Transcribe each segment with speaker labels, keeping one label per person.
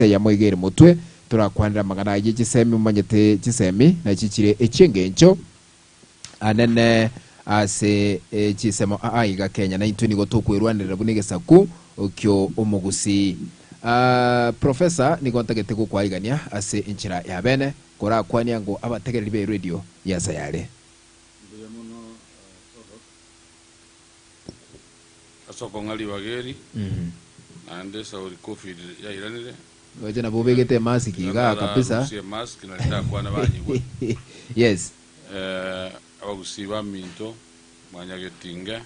Speaker 1: Eyemo iga ere motwe, torakwanere amang'ana ayio chisemi momanyete chisemi nachio chire echi'engencho anene ase chisemo aa iga Kenya naintwe nigo tokwerwanerera buna egesaku kio omogusii. Professor nigo ntagete gokwarigania ase enchera ya bene korakwanie ango abategereri be radio ya Sayare.
Speaker 2: Mbuya mono Sadok. Ase okong'a ribaga eri, naende esauri Covid yairanire.
Speaker 1: Roche nabo obegete emask
Speaker 2: Tiga
Speaker 1: igaa kabisa.
Speaker 2: nararusie emask nari ndakwane banyigwe.
Speaker 1: Yes.
Speaker 2: Abagusii baminto, mwanyagetinge,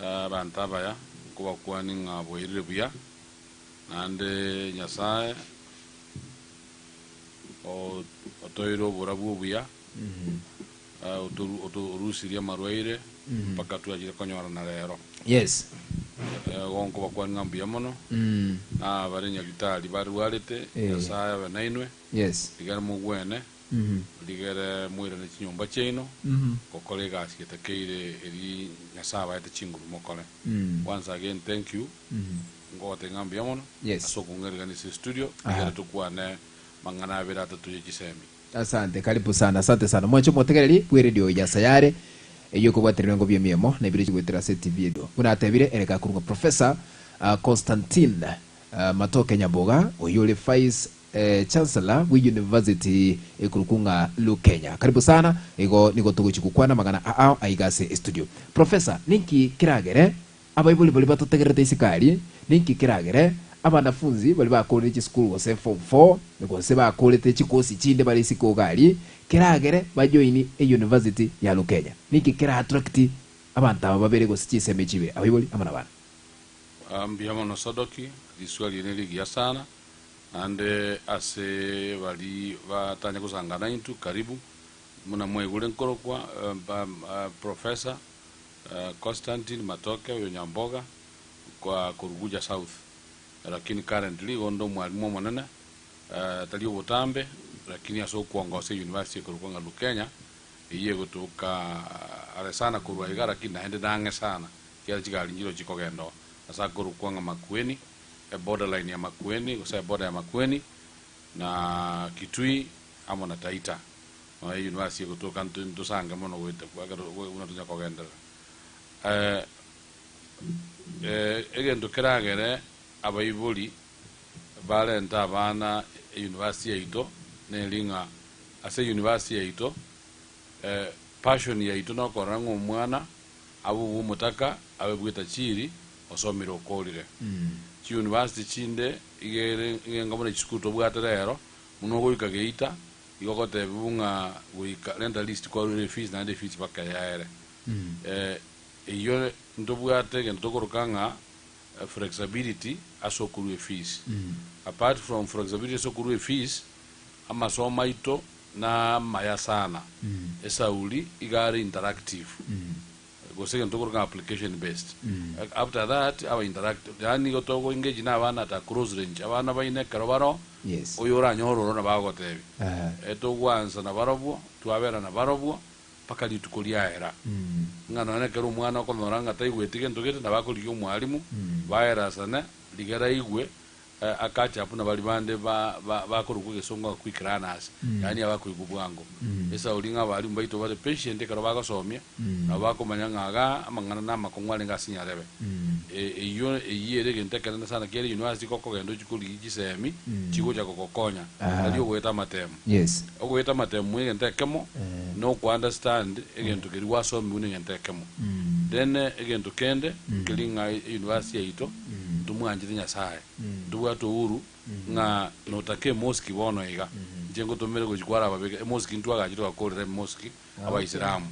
Speaker 2: abanto abaya, nkobakwani ng'a bwairire buya, naende Nyasae otoire oborabu obuya. Otorusirie amarwaire mpaka twachire konyorana rero.
Speaker 1: Yes.
Speaker 2: Igo nkobakwania ng'a mbuya mono, na abare nyagitari barwarete, Nyasae abe nainwe,
Speaker 1: Yes.
Speaker 2: rigere mogwene, rigere moirane chinyomba chiaino, gokora egasi getakeire eri Nyasae abaete chinguru mokore. Once again thank you, nkogotebia ng'a mbuya mono,
Speaker 1: Yes.
Speaker 2: ase okong'erigania ase estudio, rigere tokwane amang'ana abere atato ye chisemi.
Speaker 1: Asante, karibu sana, asante sana. Mwanche omotegereri bw'eredio ya Sayare, eyio ekobwatererwa engobi emiemo na ebire chigoetera ase TV erio. Buna atebire, ere gakorwa Professor Constantine Matoke Nyamboga, oyio ore Vice Chancellor bwe University ekorokwa ng'a Lukenya. Karibu sana, igo nigo togochia gokwana amang'ana ao aiga ase estudio. Professor, ninki keragere Abaibori baria batotegererete isiko aria, ninki keragere abanafunzi baria bakorire chisukuru gose form four, gose bakorete chikosi chinde bare isiko iga aria, keragere bajoini euniversity ya Lukenya? Ninki kera attract abanto aba babere gose chinsemo echi ibere, abaibori amo nabana?
Speaker 2: Mbuya mono Sadoki, riswali eri nerigiya sana, naende ase baria batanya gosangana naintwe, karibu. Buna mwaigure nkorokwa Professor Constantine Matoke oyo Nyamboga kwa korwa Gucha South lakini currently igo onde omwalimu omonene tari obotambe lakini ase okwongosa euniversity ekorokwa ng'a Lukenya eyio egotoka are sana korwa iga lakini naende nang'e sana ekiagera chigari nchiroo chikogenda oo ase akorokwa ng'a Makueni eborderline ya Makueni gose eboarder ya Makueni na Kitui amo na Taita. Nonya university egotoka ntosange mono goeta ekero buna tonya kogenderera. Egento keragere abaibori barente abana university yaito neri ng'a ase university yaito passion yaito nokorora ng'a omwana abe obwo omotaka abe bwetachiri osomire okorire. Chiuniversity chinde iga ere iga buna chisukuru tobwate rero buna ogoika Geita Igo ogotebiwa ng'a goika renta list kwarure efees naende efees mpaka yaere. Eyio ntobwate egento tokoroka ng'a flexibility ase okorua efees. Apart from flexibility ase okorua efees, amasomo aito na amaya sana. Esauri iga are interactive. Gose egento tokoroka ng'a application based. After that aba interactive, yaani igo togo engage na abana at a close range, abana baino ekero baroo,
Speaker 1: Yes.
Speaker 2: oyo oranyore oro nabo agogotebia.
Speaker 1: Aha.
Speaker 2: Togwansa nabarobwo, twabera nabarobwo, mpaka rituko riaera. Ng'a nonya nekero omwana okonyora ng'a taigweti gento gete, nabo akorigia omwalimu, baerasane, rigere aigwe, Akacha buna baria bande bakorokwa egesongo ng'a quick learners, yaani abakoigwa bwango. Esauri ng'a abalimu baito bare patient ekero bagosomia, nabo bakomanya ng'a igaa amang'ana namakong'u arenge ase nyarebe. Eyio eyio ere egento ekenene sana kiagera university gokogenda ochie korigia chisemi chigocha gogokonya, tari ogoeta amatemu.
Speaker 1: Yes.
Speaker 2: Ogoeta amatemu egento ekemo, na oko understand egento keria gwasomiwa negento ekemo. Then egento kende nkeri ng'a university yaito, ntomwanchete Nyasae, ntobwate uhuru ng'a notake emosque bono iga, inche ngotomere gochia kwarababeke emosque ntwagachire togakorera emosque abaisilamu,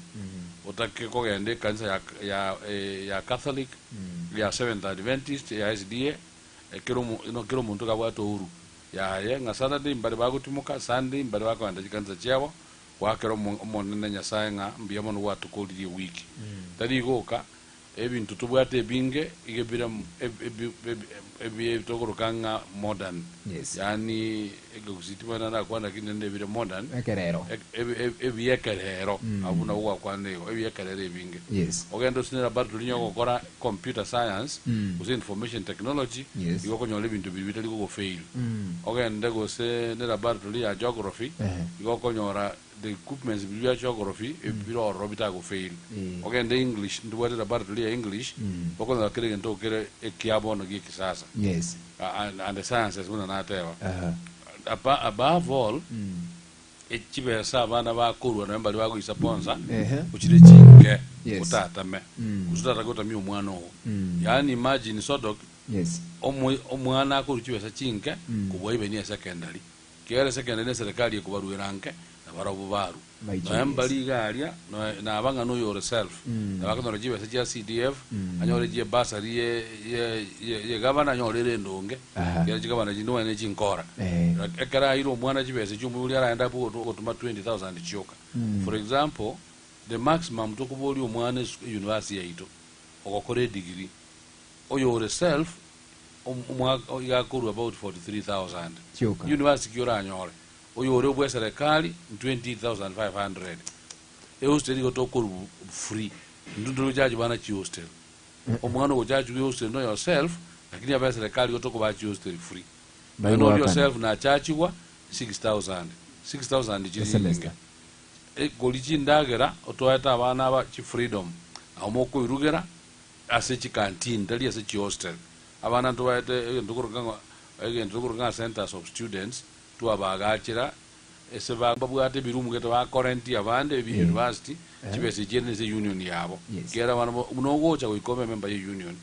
Speaker 2: otake kogenda ekanisa ya ya ya Catholic, ya Seventh Adventist, ya SDA, kera omo kera omonto iga abwate uhuru yaye ng'a Saturday mbare bagotimoka, Sunday mbare bakogenda chikanisa chiabo, goakera omo omonene Nyasae ng'a mbuya mono gwatokorire ewiki. Tari igoka. Ebinto tobwate ebinge iga bire ebi tokoroka ng'a modern, yaani ekegusii timanyeti naende nakwana lakini rende ebire modern,
Speaker 1: Ekerero.
Speaker 2: Ebiekerero, abwo buna ogwakwana igo, ebiekerero ebinge.
Speaker 1: Yes.
Speaker 2: Ogende ase laboratory onye ogokora computer science, gose information technology,
Speaker 1: Yes.
Speaker 2: igo okonyora ebinto biria bitari gogofail. Ogende gose ne laboratory ya geography, igo okonyora the equipments biria bia geography bire ororo bitagofail. Ogende English, ntobwate laboratory ya English, okonyora kera egento kere ekia bono gie kisasa.
Speaker 1: Yes.
Speaker 2: And the sciences buna nateba. Above all, chibesa abana bakorwa nonye mbaria bagoisaponsa,
Speaker 1: Ehe.
Speaker 2: ochire chinke
Speaker 1: Yes.
Speaker 2: otatame. Gose otatake gotamia omwana oo. Yaani imagine Sodok,
Speaker 1: Yes.
Speaker 2: omwana akorwa chibesa chinke kobua even esecondary. Ekiagera esekende neserekari ekobaruera nke, na barabwo barue.
Speaker 1: Baichore
Speaker 2: Nonya
Speaker 1: Yeso.
Speaker 2: mbari iga aria, nonya naba ng'a noyo ore self, nabo akonyora chibesa chia CDF, anyore chie bursary ye ye ye ye gavana anyore ere endonge,
Speaker 1: Aha.
Speaker 2: ekiagera chigavana chinde omanye ne chinkora.
Speaker 1: Eh.
Speaker 2: Ekero aire omwana chibesa echio omoibori araende abwo ogotu ogotuma 20,000 chioka. For example, the maximum tokoboria omwana esu university yaito, ogokora edegree, oyore self, Omwaka iga akorua about 43,000.
Speaker 1: Chioka.
Speaker 2: University ki oranyore? Oyore obweserekari 28,500. Ehostel igo tokorua free. Intwe ntori gochachi bana chihostel. Omwana ogochachigwa ehostel no yourself, lakini abe eserekari igo tokobaa chihostel free. Nonya nori
Speaker 1: Baigwakana.
Speaker 2: yourself nachachigwa 6,000. 6,000 chiri
Speaker 1: Esemester.
Speaker 2: nyinge. Kori chindagera otoete abana aba chifreedom. Nabo mokoirugera. Ase chikantini, tari ase chihostel. Abana ntobaete egento tokoroka ng'a egento tokoroka ng'a centres of students, twabaagachera ase ba babwate ebirumu gete bakorenti abande ebi
Speaker 1: Eh.
Speaker 2: university, chibesa echi ere nese union yabo.
Speaker 1: Yes.
Speaker 2: Ekiagera abana bo buna ogocha goika obe emember ye union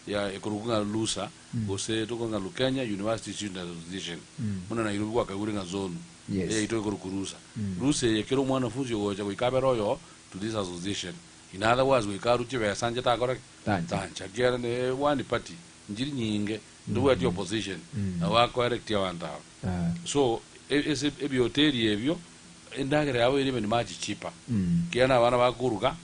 Speaker 2: ya ekorokwa ng'a LUSA, gose tokoroka ng'a Lukenya University Student Association, buna Nairobi gwakaigure ng'a ZONU,
Speaker 1: Yes.
Speaker 2: eyaito ekorokwa RUSA. RUSA eye kera omwanafunzi ogocha goika abere oyooo to this association. In other words goika arue chibesa inche takora ki?
Speaker 1: Tancha.
Speaker 2: Tancha. Ekiagera ne one party nchiri nyinge, ntobwati opposition, nabo bakoelect abanto aba.
Speaker 1: Ah.
Speaker 2: So, e- ase ebihoteli ebio, endagera yabo ere even much cheaper.
Speaker 1: Mm.
Speaker 2: Ekiagera na abana bakoruga,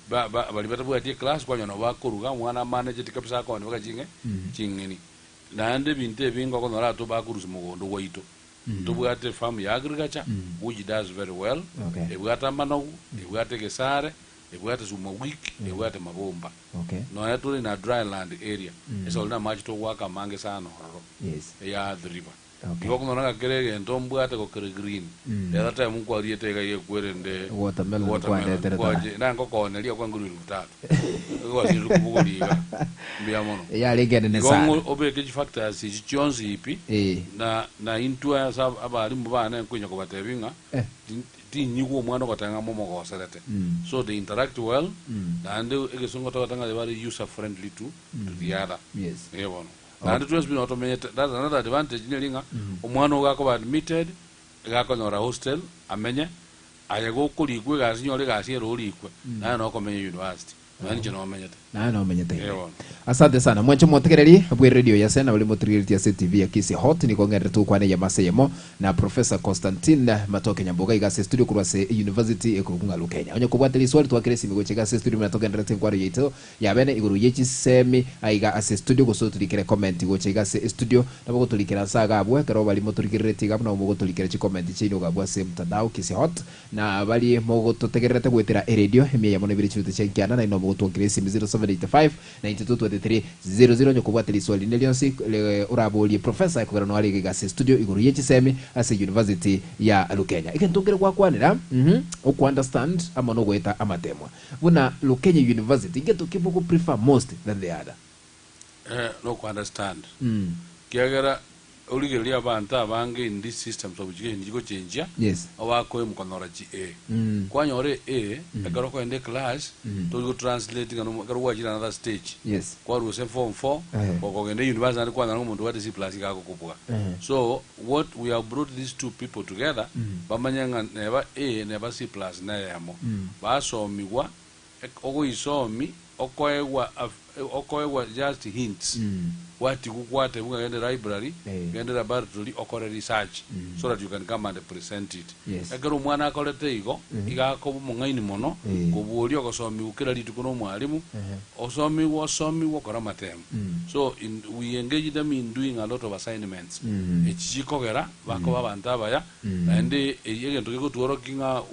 Speaker 2: ba- ba- baria batabwati eclass, kwanyora nabo bakoruga, omwana amanageti kabisa akooni mpaka ching'e ching'eni. Naende ebinto ebinge okonyora ato bakorusia mogondo gwaito. Ntobwate efarm ya agriculture which does very well,
Speaker 1: Okay.
Speaker 2: ebwate amanogu, ebwate egesare, ebwate sukuma wiki, ebwate mabomba.
Speaker 1: Okay.
Speaker 2: Nonya tore in a dry land area, ase ore namache togoaka amange sana ororo,
Speaker 1: Yes.
Speaker 2: eya Athi River.
Speaker 1: Okay.
Speaker 2: Igo okonyora ng'a kera egento mbwate gokere green. The other time nkwariete iga gekwerende
Speaker 1: Watermelon
Speaker 2: watermelon,
Speaker 1: kwandeterete
Speaker 2: kwache- nankokooneria kwangorwa elfu tatu. Gwasirire kobogoria iga. Mbuya mono.
Speaker 1: Yarenge enene
Speaker 2: Igo
Speaker 1: sana.
Speaker 2: ng'o obeke chifactors echi chionsi pi,
Speaker 1: Eh.
Speaker 2: na na intwe ase ab- abalimu bane nkonya kobatebia ng'a
Speaker 1: Eh.
Speaker 2: tin- tinyigwa omwana ogoteba ng'a momogoserete.
Speaker 1: Mm.
Speaker 2: So they interact well,
Speaker 1: Mm.
Speaker 2: naende egesongo togoteba ng'a they are user friendly to, to the other.
Speaker 1: Yes.
Speaker 2: Eh bono. Naende twensi buna tomenyete, that's another advantage neri ng'a omwana ogo gakoba admitted, iga akonyora hostel amenye, aye gokorikwa egasi nyore egasi ere orikwe, naye nokomenya university. Nonya ninche nomenyete.
Speaker 1: Naye nomenyete
Speaker 2: Ee
Speaker 1: ime.
Speaker 2: bono.
Speaker 1: Asante sana mwanche motegereri bwe radio ya Sena bari motegerereti ase TV ya Kisii Hot nigo ng'erere togokwana eyemo ase eyemo na Professor Constantine Matoke Nyamboga iga ase studio korwa ase University ekorokwa ng'a Lukenya. Onye kobwate riswali twakere esimi gocha iga ase studio buna togendererete enkwano yaito ya bene igoro ye chisemi aiga ase studio gose otorikere comment gocha iga ase studio nabo ogotorikera nse iga abwo ekero bari motorigerereti iga buna mogotorikera chicomment chiaino iga abwo ase mtandao Kisii Hot Na baria mogototegererete goetera eredio, emia eyemo na ibere chiruta chia nkianda, nainwe mogotwakera esimi 0785 92 23 00 onye kobwate riswali rinde rionsi oraborie Professor ekogera noare iga iga ase estudio igoro ye chisemi ase University ya Lukenya. Egento nkere gwakwanera uhmm oku understand amo nogoeta amatemwa. Buna Lukenya University ngento ki mogo prefer most than the other?
Speaker 2: Eh, noku understand. Ekiagera origererie abanto abange in these systems of education chigochenchia,
Speaker 1: Yes.
Speaker 2: obakoe mokonyora chi A. Kwanyora A, ekero okoenda eclass, tori go translate ng'a nomo ekero gwachire another stage,
Speaker 1: Yes.
Speaker 2: kwarwa ase form four,
Speaker 1: Eh.
Speaker 2: gokogenda university naende kwanyora ng'a omonto obwate C plus iga agokobua.
Speaker 1: Eh.
Speaker 2: So, what we have brought these two people together, bamanye ng'a neba A neba C plus neyemo. Basomigwa, ek ogoisomi, okoegwa af. okoegwa just hints, gwatigwa gwatebwa ng'a genda elibrary,
Speaker 1: Eh.
Speaker 2: genda elaboratory okore research so that you can come and present it.
Speaker 1: Yes.
Speaker 2: Ekero omwana akorete igo, iga akoba omong'aini mono,
Speaker 1: Eh.
Speaker 2: kobua oria ogosomiwa kera rituko na omwalimu, osomiwe osomiwe okore amatemo. So in, we engage them in doing a lot of assignments, echi chikogera bakoba abanto abaya, naende eye egento gegotworokia ng'a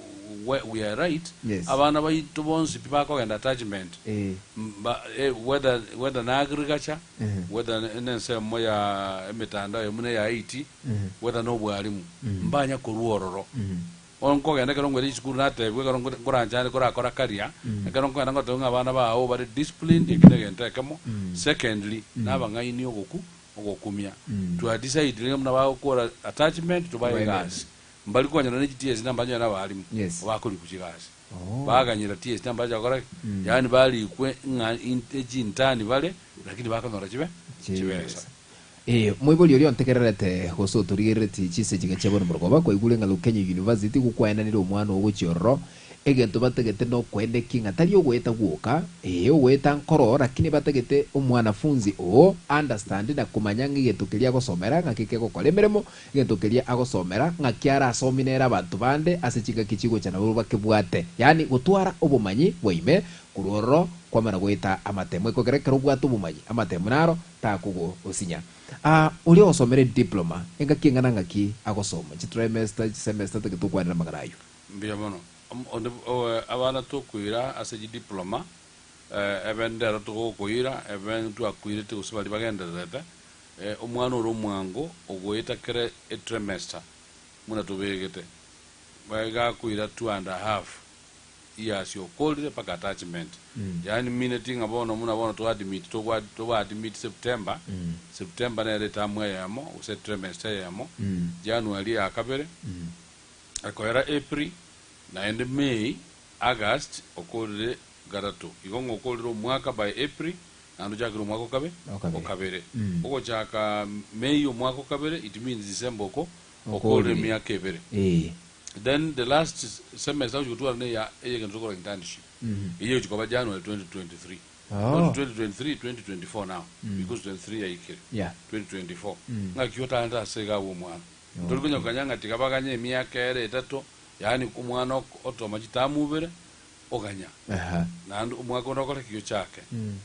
Speaker 2: we, we are right,
Speaker 1: Yes.
Speaker 2: abana baito bonsi pi bakogenda attachment,
Speaker 1: Eh.
Speaker 2: mba, eh, whether, whether na agriculture,
Speaker 1: Eh.
Speaker 2: whether ne ensemo ya emetandao eye buna eya IT, whether na obwalimu, mbanya korwa ororo. Bono nkogenda ekero ngoeta chisukuru natebigwa ekero nko nkoranchane korakora career, ekero nkogenda ngotebigwa ng'a abana bao bare disciplined, eki na egento ekemo. Secondly, na abang'aini ogoku ogokumia. Twadecidire buna bagokora attachment tobae
Speaker 1: Tobae
Speaker 2: egasi. Mbari konyora ne chi TSC na mbanyore na abalimu
Speaker 1: Yes.
Speaker 2: bakorikwa chigasi.
Speaker 1: Oh.
Speaker 2: Baganyera TSC na mbacha gokora ki? Yaani barikwe ng'a in echintani bare lakini bakonyora chibe chibesa.
Speaker 1: Ee, moibori oria ontegererete gose otorigerereti chinse chiga chia bono morogoba, kwaigure ng'a Lukenya University gokwaenanire omwana oo gochia ororo, egento batagete nokoenekia ng'a tari ogoeta gwoka, ee ogoeta nkoro, lakini batagete omwanafunzi oo understand na komanya ng'a egento keria agosomera ng'aki kegokora emeremo, egento keria agosomera ng'aki arasomi nere abanto bande ase chingaki chigocha nabarobwo bakebwate, yaani gotwara obomanyi bwa ime korwa ororo kwamana goeta amatemo ekogera ekero obwate obomanyi amatemo naro Takogosinya. Aa, oria ogosomera ediploma, engaki eng'ana ng'aki agosoma? Chitrimester, chisemester, tagete tokwanera amang'ana ayio.
Speaker 2: Mbuya mono. Onde abana tokoira ase chidiploma, ebe ndero togokoira, ebe twakoirete gose baria bagendererete, omwana ore omwango ogoeta kera etrimester buna tobegete, gakoira two and a half years okorire mpaka attachment. Yaani mineti ng'a bono buna bono to admit togwa toba admit September, September nere etamu eyemo gose trimester eyemo, January eya kabere, ekoera April, naende May, August okorire gatato. Igo ng'a okorire omwaka by April naende ochakire omwaka okabe
Speaker 1: Okabere.
Speaker 2: okabere. Ogochaka May omwaka okabere it means December oko okorire
Speaker 1: Okorire.
Speaker 2: emiaka ebere.
Speaker 1: Ee.
Speaker 2: Then the last semester ogochia gotwara neya eyegento tokora internship. Eyio egochia koba January 2023.
Speaker 1: Oh.
Speaker 2: Not 2023, 2024 now. Because 23 yaikire.
Speaker 1: Yeah.
Speaker 2: 2024. Ng'aki otaete ase iga abwo omwana. Tori konya koganya ng'a tiga baganye emiaka ere etato, yaani omwana ok- otoma chitamu ibere, oganya.
Speaker 1: Aha.
Speaker 2: Naende omwaka onde okore ki? Ochake.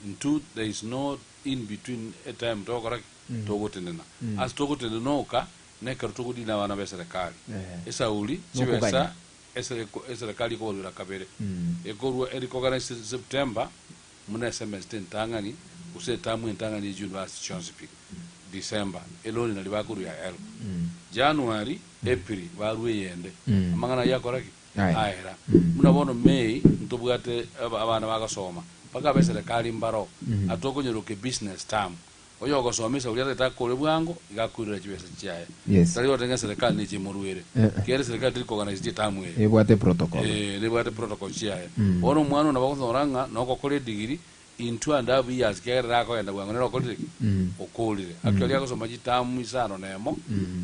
Speaker 2: Intwo there is no in between a time togokora ki? Togotenena. Ase togotenena oka, Nekero togodina abana b'eserekari, esauri, chibesa eserekari ekobaruera kabere, ekorua erikogera September buna esemester entang'ani gose etamu entang'ani ye chiuniversity chionsi pi, December eloni naria bakorua ya help, January, April barua eyende, amang'ana ayio akora ki? Aera. Buna bono May ntobwate abana bagosoma mpaka abeserekari mbaro, atokonyeroka ebusiness term. Oyogosoma esauri atagete akore bwango, iga akoirora chibesa chiaye.
Speaker 1: Yes.
Speaker 2: Tari goteba ng'a eserekari neche emoruere.
Speaker 1: Eh.
Speaker 2: Ekiagera eserekari teri koorganize etamu eye.
Speaker 1: Ebwate protocol.
Speaker 2: Eh, nebwate protocol chiaye. Bono omwana oyo nabo agosora ng'a nogokora edegree in two and half years ekiagera ere akogenda bwango nere okorire ki? Okorire. Actually agosoma chitamu isano na emo,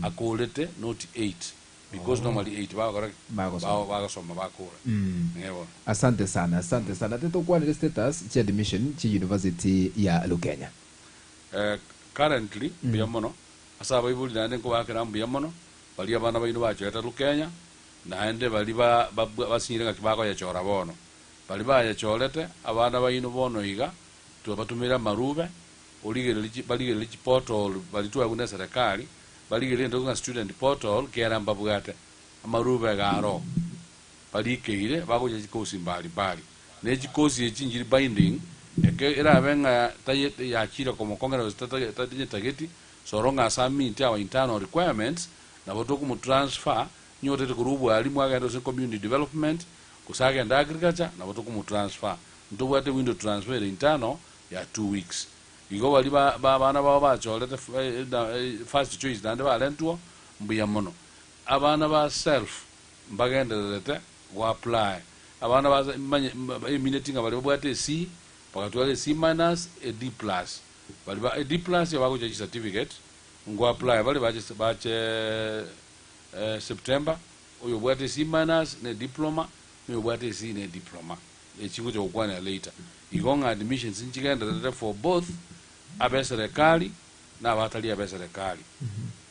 Speaker 2: akorete not eight because normally eight bagokora ki?
Speaker 1: Bagosoma.
Speaker 2: Bagosoma bakora. Ee bono.
Speaker 1: Asante sana, asante sana. Ate tokwanere status chia admission chia university ya Lukenya.
Speaker 2: Currently mbuya mono ase abaibori naende nkobaakera mbuya mono baria abana baino bachoete Lukenya naende baria ba babwa basinyire ng'aki bakoyechora bono. Baria bayechorete abana baino bono iga twabatumire amarube origererie chi barigererie chiportal baria twaegwa na eserekari barigererie egento ng'a student portal kiagera mbabwate amarube iga aro barikeire bagocha chikosi mbari mbari. Ne chikosi echi nchiri binding, eke erabe ng'a taye yachire komokong'era gose tata tanyetageti, soro ng'a ase aminte our internal requirements, nabo tokomotransfer, onye otagete korwa obwalimu agende gose community development, gose agende agriculture, nabo tokomotransfer. Ntobwate window transfer ere internal ya 2 weeks. Igo baria ba ba abana babo bachorete first choice naende barentwo, mbuya mono. Abana ba self mbagendererete go apply. Abana ba manye emineti ng'a baria babwate e C bagatwara e C minus, e D plus. Baria ba e D plus igo bagocha chicertificate ngo apply bare bache bache September, oyo obwate e C minus ne diploma, na oyo obwate e C ne diploma. Echi ngocha gokwanera later. Igo ng'a admissions nchigendererete for both abeserekari na abatari abeserekari.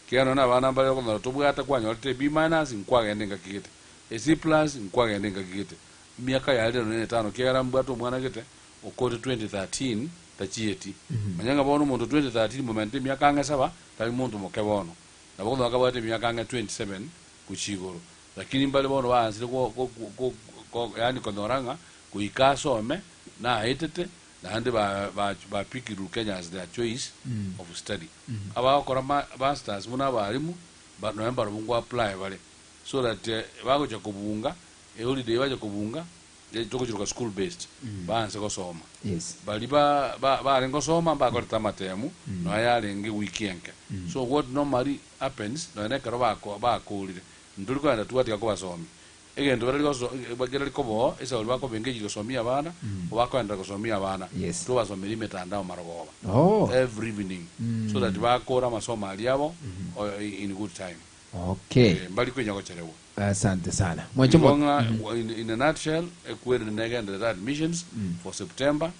Speaker 2: Ekiagera nonya na abana mbare okonyora tobwate kwanyorete e B minus nkwagenda engaki gete, e C plus nkwagenda engaki gete. Emiaka yarire nonya na etano ekiagera mbwate omwana gete okorete 2013 tachieti. Manya ng'a bono omonto 2013 momente emiaka ang'e saba tari monto moke bono. Nabo okonyora kabwate emiaka ang'e 27 gochia igoro. Lakini mbare bono baansire go go go go yaani konyora ng'a goika asome naetete naende ba ba bapikirwe Kenya as their choice of study. Abagokora ma masters buna abalimu ba nonya mbarabwo nko apply bare so that bagocha kobunga eholiday bacha kobunga togochiroka school based baanse gosoma.
Speaker 1: Yes.
Speaker 2: Baria ba ba barenge gosoma mbakorete amatemu nonya yarenge ewiki enke. So what normally happens nonya na ekero bako bakorire ntori kogenda twatiga kobasomia. Egento barari goso kerari koboo esauri bakoba engaged gosomia abana, obakoenderera gosomia abana,
Speaker 1: Yes.
Speaker 2: tobasomeri emetandao marogoba
Speaker 1: Oh.
Speaker 2: every evening so that bakore amasomo aria abo in good time.
Speaker 1: Okay.
Speaker 2: Eh, mbari konya gocherewa.
Speaker 1: Asante sana. Mwanche
Speaker 2: Igo
Speaker 1: mo
Speaker 2: ng'a in a nutshell, ekweri negenderere admissions for September,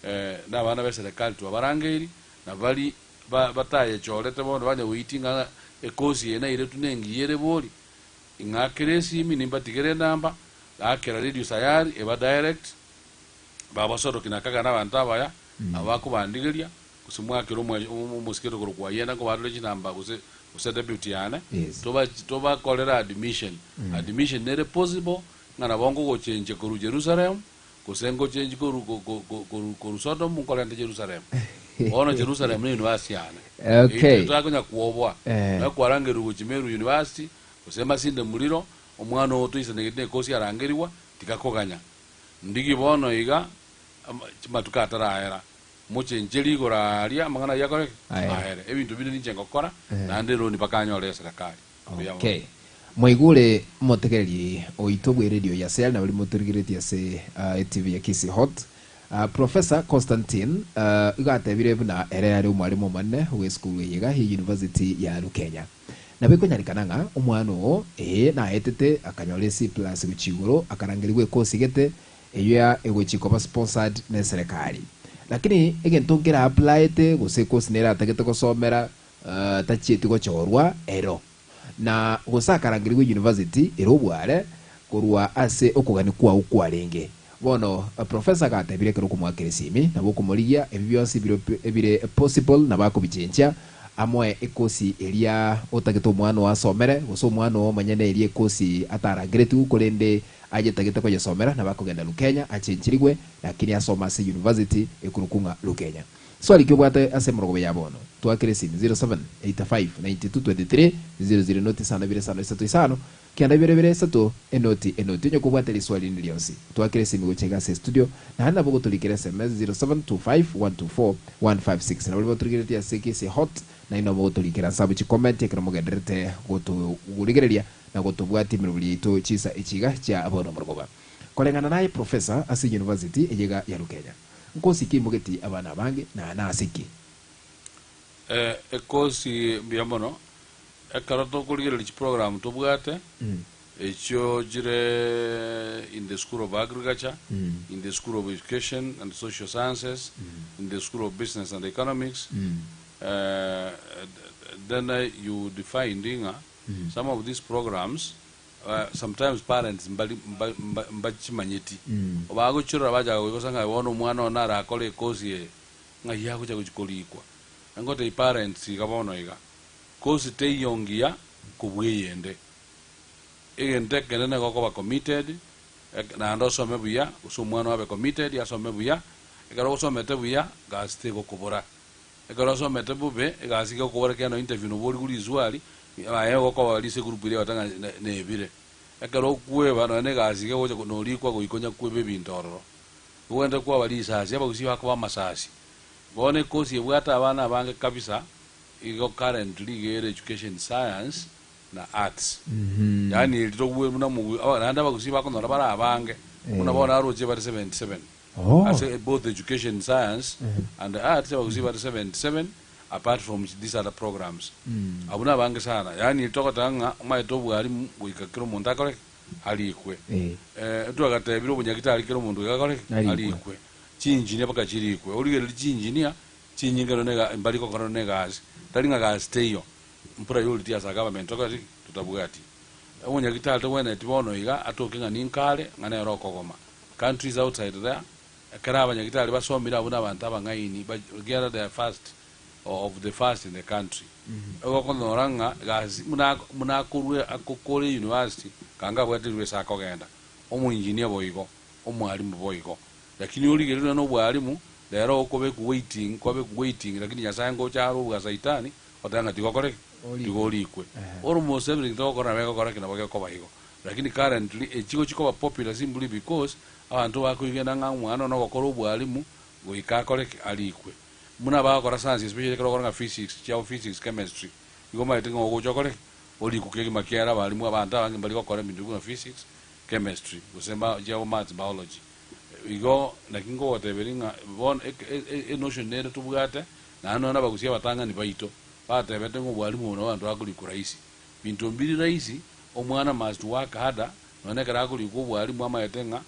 Speaker 2: eh, na abana be serikali twabarangeiri, na bari ba batayechorete bono banya goitinga ng'a ekosi eye nairetwe nengiya ere bori, ing'akere esimi nimbatigere enamba, gakera Radio Sayari eba direct, babasodoki na kagana abanto abaya, aba bakobandigeria, gose mwakere omwa omosike korokwa Ayenda nkobatore chinamba gose gose deputy yane,
Speaker 1: Yes.
Speaker 2: toba tobakorere admission. Admission nere possible, ng'a nabo nkogochenchia korwa Jerusalem, gose ngochenchie korwa ko- ko- ko- korwa korwa Sodom nkorente Jerusalem. Bono Jerusalem ne university yane.
Speaker 1: Okay.
Speaker 2: Eyio totakonya kwoboa.
Speaker 1: Eh.
Speaker 2: Nonya kwarangerigwe gochia Meru University, gose Masinde Muliro, omwana oo toisanegeti na ekosi arangerigwa, tikakoganya. Ndigi bono iga, ama chimatuko ataraera, Mochencherie igoro aaria amang'ana ayio akore ki?
Speaker 1: Aere.
Speaker 2: Aere. Ebinto binde ninche ngokora,
Speaker 1: Eh.
Speaker 2: naende eroni bakanyore eserekari. Mbuya mono.
Speaker 1: Okay. Mwaigure omotegereri oito bw'eredio ya Sayari na baria motorigeretie ase ah, eTV ya Kisii Hot. Ah, Professor Constantine ah, igo atebire buna ere are omwarimu omonene bw'esukuru eye iga ye University ya Lukenya. Nabo ekonyarekana ng'a omwana oo ee naetete akanyora e C plus gochia igoro akarangerigwa ekosi gete Eyio ya egochia koba sponsored ne eserekari. Lakini egento nkere applyete gose ecourse nere atagete gosomera tachieti gochorwa ero. Na gose akarangerigwa university ere obware korwa ase okogania kwao kwarenge. Bono professor agatebire ekero okomoakera esimi nabo okomorigia ebi bionsi bire ebire possible nabo akobichenchia amoe ekosi eria otagete omwana oo asomere gose omwana oo omonyene eria ekosi atarangeretigwe korende Ayetagete koyesomera nabo akogenda Lukenya achencherigwe, lakini asome ase university ekorokwa ng'a Lukenya. Swali ki obwate ase emorogobe ya bono? Twakere esimi 0785922300 enoti isano ibere isano isato isano kenda ibere ibere isato enoti enoti onye kobwate riswali rinde rionsi twakere esimi gocha iga ase estudio naende nabo ogotorikera sms 0725124156 nabo riria batorigeretie ase Kisii Hot nainwe mogotorikera nse abwo chikomenti ekero mogendererete gotorigereria na gotobwatia emeroberi yaito chinsa echi iga chia bono morogoba. Koreng'ana naye professor ase university eye iga ya Lukenya. Nkosi ki imogeti abana abange na nase ki?
Speaker 2: Ekosi mbuya mono. Ekero tokorigereria chiprogram tobwate, echio chire in the school of agriculture, in the school of education and social sciences, in the school of business and economics, then you would find ng'a Some of these programs sometimes parents mbari mba mba mbachimanyeti. Bagochirora bachaka goikosa ng'a bono omwana one arakore ekosi eye, ng'ai agocha gochi korikwa. Ngotebia parents iga bono iga, kosi teiyo ngiya kobua eyende. Egento ekenene nigo okoba committed, naende osome buya, gose omwana oo abe committed asome buya, ekero osomete buya, gasi tegokobora. Ekero osomete bobe, egasi egokobora ekiagera no interview nabo origwe riswali, aye ogokoba ase egroup eria ogoteba ng'a nebire. Ekero okweba nonya na egasi iga egocha norikwa goika onya kweba ebinto ororo. Ogende kwaba risasi, abagusii bakoba amasasi. Bono ekosi ebwate abana abange kabisa, igo currently iga ere education science na arts. Yaani eri togwe buna omogu naende abagusii bakonyora bare abange, buna bono aroche bare 77.
Speaker 1: Oh.
Speaker 2: Ase both education science and arts abagusii bare 77 apart from these other programs. Abwo nabange sana yaani togoteba ng'a omanyete obwarimu goika kera omonto akore ki? Arikwe.
Speaker 1: Eh.
Speaker 2: Eh, twagatebirie obonyagitari kera omonto iga akore ki?
Speaker 1: Arikwe.
Speaker 2: Arikwe. Chinginia mpaka chirikwe. Origererie chinginia, chinyinge nonya ega mbari gokora nonya egasi. Tari ng'a gasi teiyo, mpriority ase government tokore ki? Totabwati. Omonyagitari togwenereti bono iga atoke ng'a ninkare, ng'a nere okogoma. Countries outside there, ekero abanyagitari basomire abwo na abanto abang'aini, ba ekiagera they are first of the first in the country. Igo okonyora ng'a egasi buna buna akorwa akokora university, kanga abwate rirorio ase akogenda, omoengineer boigo, omwalimu boigo. Lakini origereria nonya na obwalimu, rero okobekwa waiting, kwabekwa waiting lakini Nyasaye ngocha are obua saitani, oteba ng'a tiga okore ki? Tiga orikwe. Almost everything togokora nabo egokora ki? Nabo gekoba igo. Lakini currently, echigo chikoba popular simply because, abanto bakoigena ng'a omwana one ogokora obwalimu, goika akore ki? Arikwe. Buna bagokora science especially ekero okora ng'a physics, chiabo physics, chemistry, igo omanyete ng'a ogocha okore ki? Orikwe kegima kiaro abalimu abanto abange mbari gokora ebinto buna physics, chemistry, gose ma chiabo maths, biology. Igo naki nkogoteberia ng'a bono eke e enotion nere tobwate, naende nonya na abagusia abatang'ani baito, batebete ng'a obwalimu obo nabo abanto bakorikwa rahisi. Binto mbiri rahisi, omwana must work harder, nonya ekero akorikwa obwalimu amaete ng'a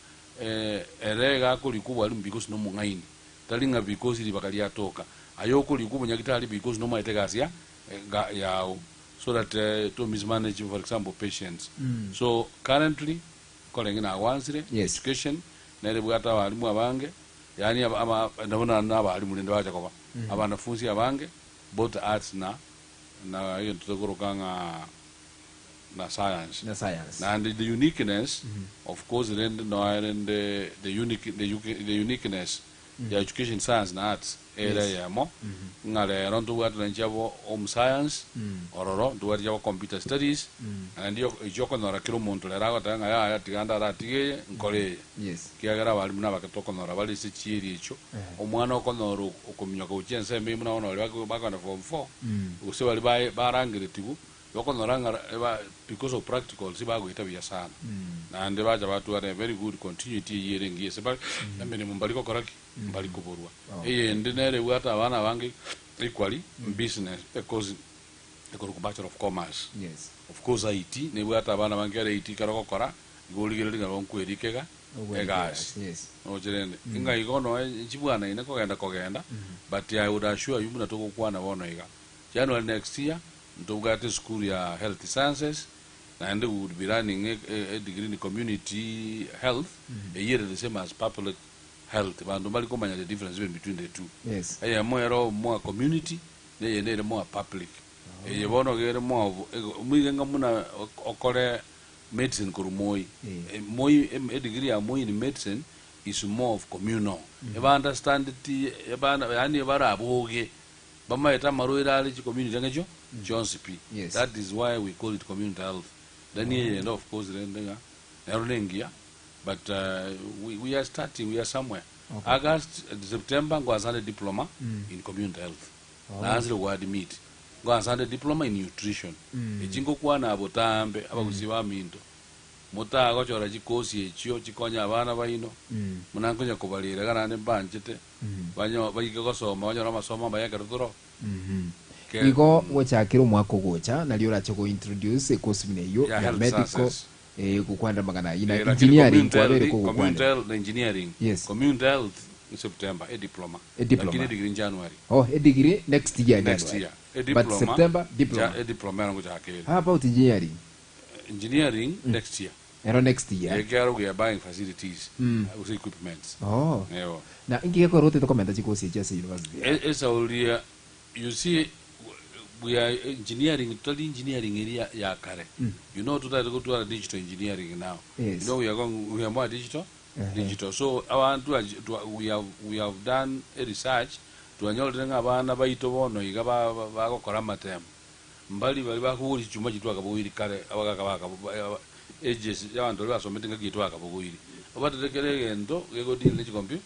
Speaker 2: ere iga akorikwa obwalimu because nomong'aini, tari ng'a because ribaga riatoka. Aye okorikwa obonyagitari because nomaete egasi ya ga yago, so that to mismanage for example patients. So currently, nkorenge nagwansire,
Speaker 1: Yes.
Speaker 2: education nere ebwate abalimu abange, yaani aba aba nabo na na abalimu rende bacha koba, abanafunsi abange, both arts na na egento tokoroka ng'a na science.
Speaker 1: Na science.
Speaker 2: Naende the uniqueness, of course rende noe rende the unique the the uniqueness ya education science na arts ere
Speaker 1: Yes.
Speaker 2: eyemo, ng'a rero ntobwate nonye chiabo home science, ororo ntobwate chiabo computer studies, naende echio okonyora kera omonto rero agoteba ng'a yaya tiga ndaratige eye nkore eye.
Speaker 1: Yes.
Speaker 2: Ekiagera abalimu nabake tokonyora bare ase chieri echio, omwana okonyora okominyoka gochia ensemo eyio buna bono baria bakogenda form four, gose baria bae barangeretigwe, igo okonyora ng'a eba because of practicals bagoeta buya sana. Naende bacha batwara a very good continuity eyio ere engiya ase bare, emeremo mbari gokora ki? Mbari koborwa. Eyende nere ebwate abana abange equally, business, ecourse ekorokwa bachelor of commerce.
Speaker 1: Yes.
Speaker 2: Of course IT nebwate abana abange kera IT ekero ogokora, igo origereria ng'a nkoerika iga egasi.
Speaker 1: Yes.
Speaker 2: Roche rende, ng'a igo noe nchibwanaine kogenda kogenda, but I would assure you buna togokwana bono iga, January next year, ntobwate esukuru ya health sciences, naende we would be running a, a, a degree in community health, eyio ere the same as public health, banto mbari komanya the difference even between the two.
Speaker 1: Yes.
Speaker 2: Eyemo ero more community, na eyende ere more public. Eye bono iga ere more of, moige ng'a buna okore medicine korwa Moi.
Speaker 1: Eh.
Speaker 2: Moi, edegree ya Moi in medicine is more of communal. Eba understandeti, ebana yaani baraboge, bamaete amarwaire are chicommunity ang'e chio chionsi pi.
Speaker 1: Yes.
Speaker 2: That is why we call it community health. Then eyende of course rende ng'a nero nengiya but we, we are starting, we are somewhere.
Speaker 1: Okay.
Speaker 2: August, September ngoasande diploma in community health. Naansire goadmit. Ngoasande diploma in nutrition. Echi ngokwana botambe abagusii baminto. Motagochora chikosi echio chikonye abana baino, buna nkonya kobarera iga naende mbanchete, banyo baike gosoma banyore amasomo amaya ekero toro. Ke-
Speaker 1: Igo gochakera omwaka ogocha nario orache go introduce ekosi buna eyio
Speaker 2: Ya
Speaker 1: ya
Speaker 2: health
Speaker 1: medical
Speaker 2: sciences.
Speaker 1: eh, gokwanera amang'ana ayio na
Speaker 2: Eh, lakini
Speaker 1: engineering
Speaker 2: community
Speaker 1: kwabere
Speaker 2: health, community
Speaker 1: kogokwanera.
Speaker 2: health na engineering.
Speaker 1: Yes.
Speaker 2: Community health in September, a diploma.
Speaker 1: A diploma.
Speaker 2: Lakini degree in January.
Speaker 1: Oh, a degree next year
Speaker 2: Next
Speaker 1: January.
Speaker 2: year. A
Speaker 1: But
Speaker 2: diploma.
Speaker 1: September diploma.
Speaker 2: Ja, a diploma ero ngochaka ere.
Speaker 1: How about engineering?
Speaker 2: Engineering next year.
Speaker 1: Ero next year.
Speaker 2: Ekiagera we are buying facilities,
Speaker 1: Mm.
Speaker 2: gose equipments.
Speaker 1: Oh.
Speaker 2: Eyo.
Speaker 1: Na inki gekogera otete komenta chikosi echi ase university yaye?
Speaker 2: E- Esauria, you see, we are engineering, tari engineering eria ya kare. You know, totagete gotwara digital engineering now.
Speaker 1: Yes.
Speaker 2: You know, we are going, we are more digital,
Speaker 1: Ehe.
Speaker 2: digital. So, abantu achi- twa- we have, we have done a research, twanyorire ng'a abana baito bono iga ba- ba- bagokora amatemo. Mbari baria bakobogoria chichuma chiria twakabogoirie kare, abagaka bakabo ages y'abanto baria basomete engaki eyio twakabogoirie. Obatete kera egento gegodeal ne chikompu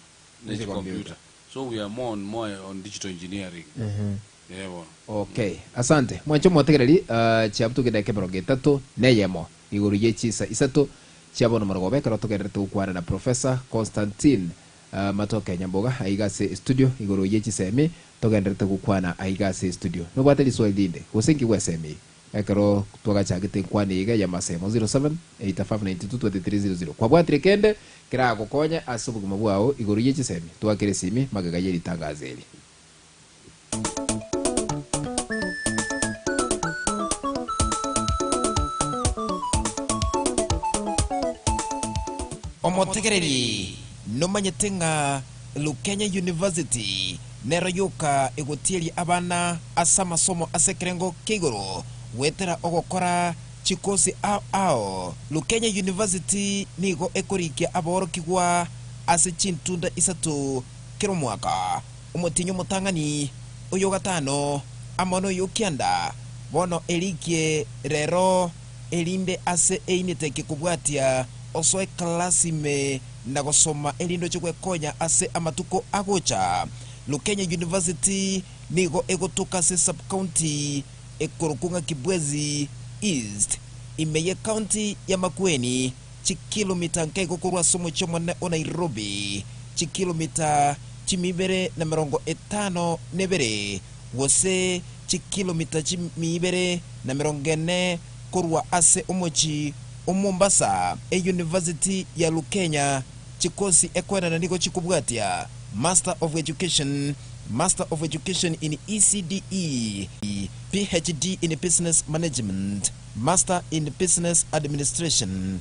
Speaker 2: ne chicomputer. So we are more on more on digital engineering. Ee bono.
Speaker 1: Okay, asante. Mwanche omotegereri, ah, chiabutoke edaika emerongo etato na eyemo igoro ye chinsa isato chia bono morogoba ekero togendererete gokwana na Professor Constantine Amatoke Nyamboga aiga ase estudio igoro ye chisemi togendererete gokwana aiga ase estudio. Nobwate riswali rinde gose inki gwesemi? Ekero twagachagete enkwana eye iga y'amasemo 07 85 92 23 00 kwabwatire kende keragokonye ase obogima bwao igoro ye chisemi, twakere esimi magega ye ritangazo eri.
Speaker 3: Omotegereri, nomanyete ng'a Lukenya University nero yoka egotieria abana ase amasomo ase ekerengo kia igoro goetera ogokora chikosi ao ao. Lukenya University nigo ekorikia aborokigwa ase chintunda isato kera omwaka, omotienyi omotang'ani, oyogatano, amo noyokianda. Bono erikie rero erinde ase eineteke kobwatia osoe class ime na gosoma erinde oche gwekonya ase amatuko agocha. Lukenya University nigo egotoka ase sub-county ekorokwa ng'a Kibwezi East, ime ye county ya Makueni, chikilomita nkeigo korwa ase omochie omonene o Nairobi, chikilomita chimiibere na merongo etano nebere, gose chikilomita chimiibere na merongo ene korwa ase omochie o Mombasa. Eyunivasiti ya Lukenya chikosi ekoenana nigo chikobwatia Master of Education, Master of Education in ECDE, PhD in Business Management, Master in Business Administration,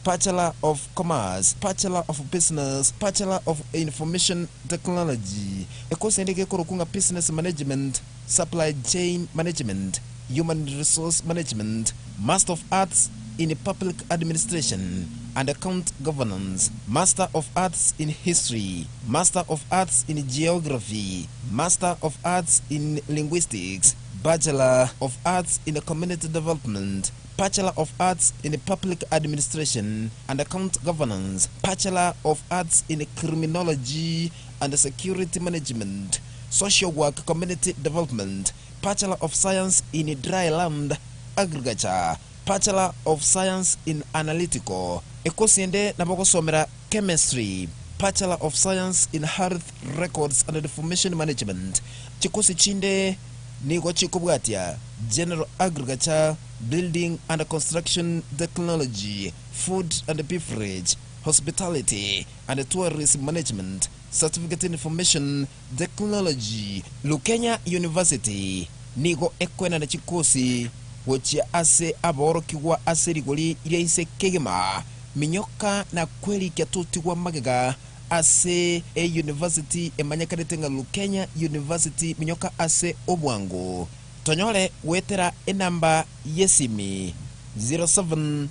Speaker 3: Bachelor of Commerce, Bachelor of Business, Bachelor of Information Technology, ekosi ende gekorokwa ng'a Business Management, Supply Chain Management, Human Resource Management, Master of Arts in Public Administration and Account Governance, Master of Arts in History, Master of Arts in Geography, Master of Arts in Linguistics, Bachelor of Arts in Community Development, Bachelor of Arts in Public Administration and Account Governance, Bachelor of Arts in Criminology and Security Management, Social Work Community Development, Bachelor of Science in Dryland Agriculture, Bachelor of Science in Analytical, ekosi ende nabo ogosomera Chemistry, Bachelor of Science in Health Records and Information Management. Chikosi chinde nigo chikobwatia General Agriculture, Building and Construction Technology, Food and Beverage, Hospitality and Tourism Management, Certificate in Information Technology. Lukenya University nigo ekoenana chikosi gochia ase aborokigwa ase rigori ria inse kegima, minyoka na kwerikia totigwa magega ase eyunivasiti emanyekanete ng'a Lukenya University minyoka ase obwango. Tonyore goetera enamba y'esimi 07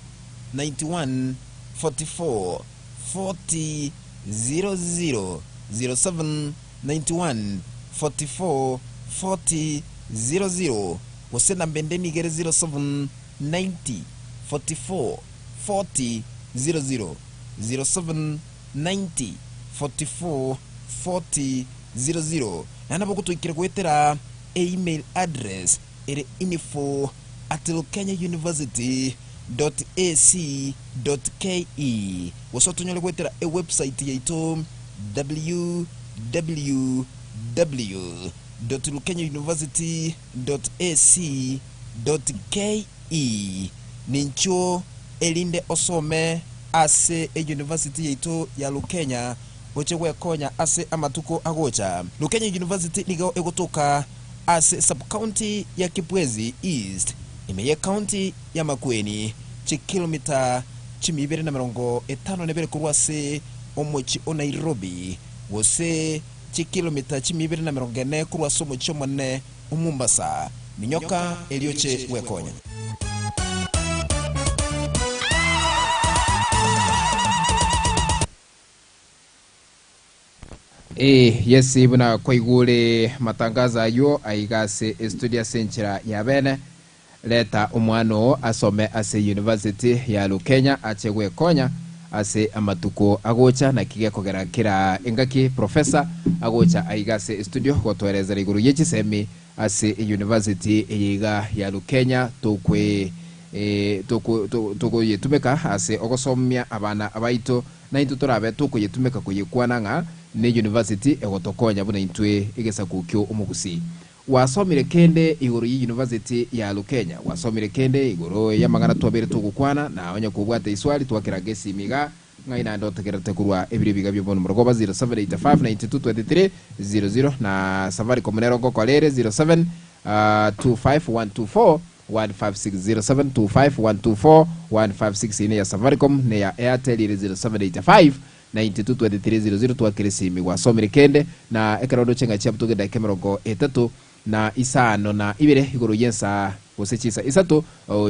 Speaker 3: 91 44 40 00 07 91 44 40 00 gose namba ende nigo ere 07 90 44 40 00 07 90 44 40 00 Naende nabo ogotoikera goetera email address ere info at lukenyauniversity dot ac dot ke gose otonyore goetera ewebsite yaito www dot lukenyauniversity dot ac dot ke. Ninchuo erinde osome ase eyunivasiti yaito ya Lukenya oche gwekonya ase amatuko agocha. Lukenya University nigo egotoka ase sub-county ya Kibwezi East, ime ye county ya Makueni, chikilomita chimiibere na merongo etano na ibere korwa ase omochie o Nairobi, gose chikilomita chimiibere na merongo ene korwa ase omochie omonene o Mombasa. Minyoka erio oche gwekonya.
Speaker 1: Ee, yes, buna kwaigure matangazo ayio aiga ase estudio ase enchera ya bene. Reta omwana oo asome ase University ya Lukenya ache gwekonya ase amatuko agocha naki gekogera kera engaki Professor agocha aiga ase estudio gotoerezera igoro ye chisemi ase University eye iga ya Lukenya tokwe tokoyetumeka ase ogosomia abana baito naintwe torabe tokoyetumeka koyekwana ng'a ne University egotokonya buna intwe egesaku kio omogusii. Gwasomire kende igoro ye University ya Lukenya? Gwasomire kende igoro y'amang'ana twabeire togokwana? Na onye kobwate iswali twakeraga esimi iga, ng'ai naende otegererete korwa ebiro ebiga bia bono morogoba 0785 92 23 00 na Safaricom nero ngokora ere 07 25 124 156 07 25 124 156 eye neya Safaricom neya Airtel ere 0785 92 23 00 twakera esimi gwasomire kende na ekero ndoche ng'a chiabutoka edaika emerongo etato na isano na ibere igoro y'ensa gose chinsa isato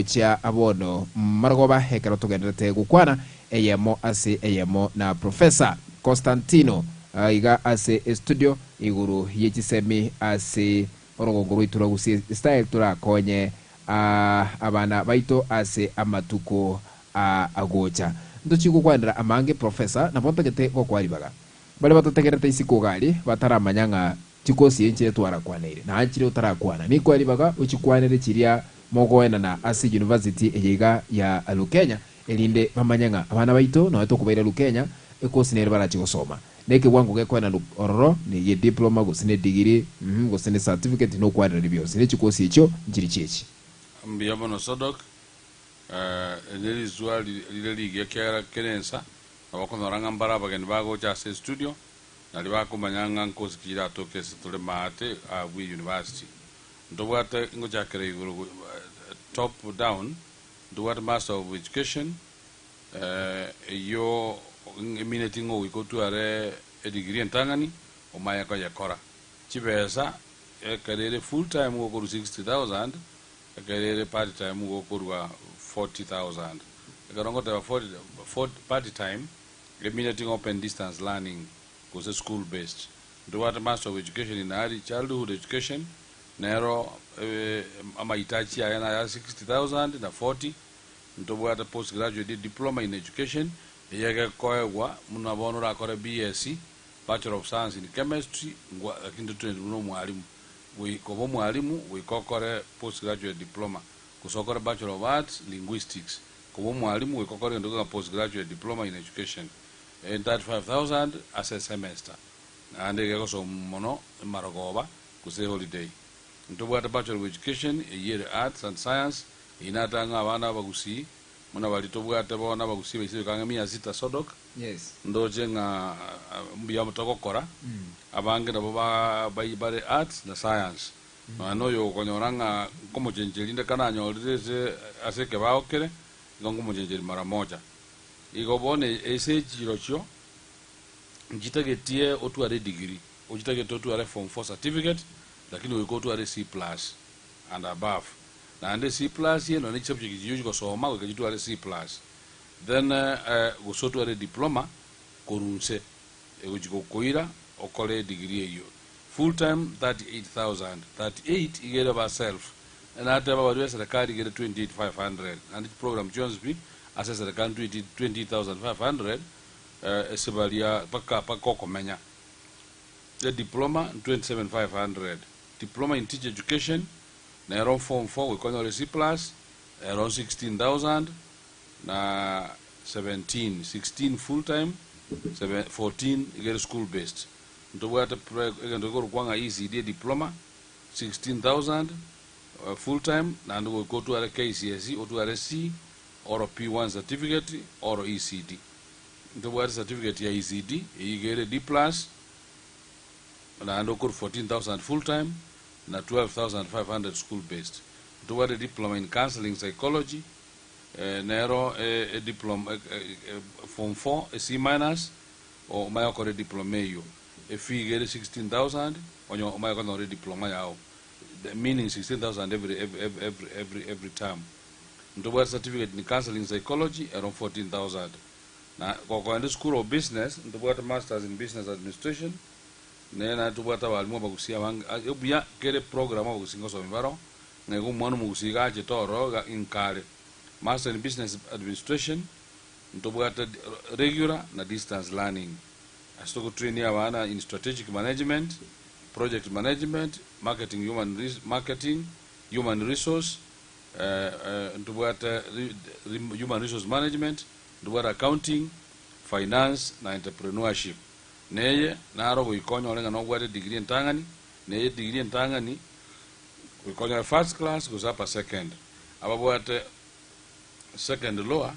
Speaker 1: chia bono marogoba ekero togendererete gokwana eyemo ase eyemo na Professor Constantino iga ase estudio igoro ye chisemi ase orogongo rwaito rwa Gusii Style torakonye abana baito ase amatuko agocha. Ntochie gokwanera amange Professor, nabo ntagete gokoa ribaga. Baria batategerete isiko iga aria bataramanya ng'a chikosi enchire twarakwaneire na nchire otarakwana. Ninkoe ribaga ochikwanere chiria mogoenana ase university eye iga ya Lukenya erinde bamanye ng'a abana baito nonya tokobaira Lukenya ekosi nere barache gosoma. Nekebwango gekoenanwa ororo negie diploma gose ne degree gose ne certificate nokwanerani bionsi ne chikosi echio nchiri chiechi.
Speaker 2: Mbuya mono Sadok, Eri neriswa rire rigiya ekiagera kera ensa nabo okonyora ng'a mbare abageni bagocha ase estudio nario bakomanya ng'a nkosi ki iratoke ase tore maate abwo university. Ntobwate ngochakera igoro top down, ntobwate Master of Education eyio emineti ng'a ogoika otware edegree entang'ani omanye koyekora. Chibesa ekero ere full time gokorwa 60,000 Ekero ere part time gokorwa 40,000. Ekero ngoteba 40, 40, part time, emineti ng'a open distance learning gose school based. Ntobwate Master of Education in Early Childhood Education, nero amahitaji aye naya 60,000 na 40. Ntobwate Postgraduate Diploma in Education, eye egekoegwa buna bono orakore BSc, Bachelor of Science in Chemistry, ngwa lakini totrained buna omwalimu. Koba omwalimu goika okore postgraduate diploma, gose okore Bachelor of Arts, Linguistics. Koba omwalimu goika okore egento kegima postgraduate diploma in education, 35,000 ase esemester, naende iga egosomwa mono emarogoba gose eholiday. Ntobwate Bachelor of Education eyio ere Arts and Science, eyio natang'e abana abagusii buna baria tobwate bono abagusii baise goika ang'e mia sita Sodok, Ndoche ng'a mbuya togokora, abange nabo bare arts na science. Nonya na oyo okonyora ng'a nkomochencheria rinde kananyorire ase ase ekebao kere, igo nkomochencheria mara moja. Igo bono ase echirochio, nchitagetie otware edegree, ochitagete otware form four certificate, lakini goika otware C plus and above. Naende C plus eye nonya ne chisubject chiria ochigosoma goika chitware C plus. Then gose otware ediploma korwa inse egochia gokoira okore edegree eyio full time 38,000 38 iga ere ba self nateba baria beserikali iga ere 28,500 naende chiprogram chionsi pi ase eserikali 28,500 ase baria mpaka mpaka okomenya ediploma 27,500 diploma in teacher education nero form 4 goika onyore C plus ero 16,000 na 17, 16 full time, 14 iga ere school based. Ntobwate egento gekorokwa ng'a ECD ediploma, 16,000 full time, naende goika otware KCSE, otware C or P1 certificate or ECD. Ntobwate certificate ya ECD, eyio iga ere D plus, naende okorwa 14,000 full time na 12,500 school based. Ntobwate diploma in counselling psychology, Nero ediploma form four e C minus omanye gokora ediploma eyio. Efee iga ere 16,000 onye omanye konyora ediploma yao meaning 16,000 every every every every term. Ntobwate certificate in counselling psychology ero 14,000. Na gokoenda eschool of business ntobwate masters in business administration nere naende tobwate abalimu abagusia abange buya kere program abagusia ngosomia baroo. Ng'a igo omwana omogusii iga achete ororo iga inkare. Master in Business Administration ntobwate regular na distance learning. Ase togotrainia abana in strategic management, project management, marketing human marketing, human resource, ntobwate human resource management, ntobwate accounting, finance na entrepreneurship. Neye naro goika onyore ng'a nobwate degree entang'ani, neye degree entang'ani. Goika onyore first class gose upper second. Ababwate second lower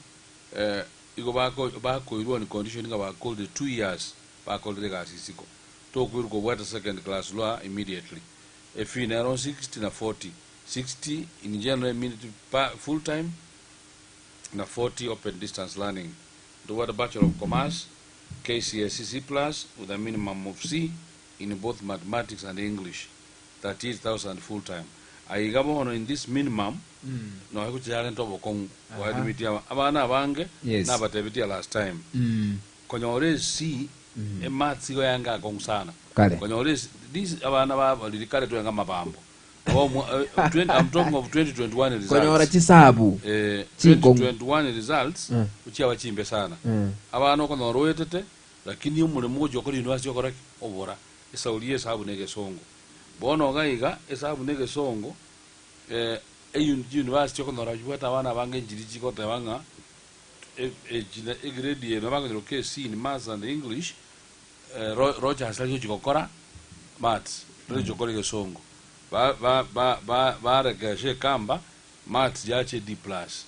Speaker 2: eh, igo bako bakoirwa on condition ng'a bakorire 2 years bakorire egasi isiko. Tokoirwa kobwate second class lower immediately. Efee nero 60 na 40. 60 in general immediately pa full time na 40 open distance learning. Tobwate Bachelor of Commerce, KCSE C plus with a minimum of C in both mathematics and English, 38,000 full time. Aiga bono in this minimum noe gochia obokong'u gwadimiti abana abange nabatebetia last time konyora esi emaths igo yange akong'u sana.
Speaker 1: Kare.
Speaker 2: Konyora esi this abana babariri kare twenga mabambo. Abo 20, I'm talking of 2021 results.
Speaker 1: Konyora chisabu Chikong'u.
Speaker 2: 2021 results uchiaba chimbe sana. Abana okonyora oetete, lakini omoremo gochia okora university okora ki? Obora esauri ya esabu na egesongo. Bono iga iga esabu na egesongo, university okonyora chibwate abana abange nchiri chigoteba ng'a egrade eye nabo KC in maths and English, Rogers ari gochia gokora maths, tari gochia gokora egesongo. Barekesha ekamba maths yache D plus.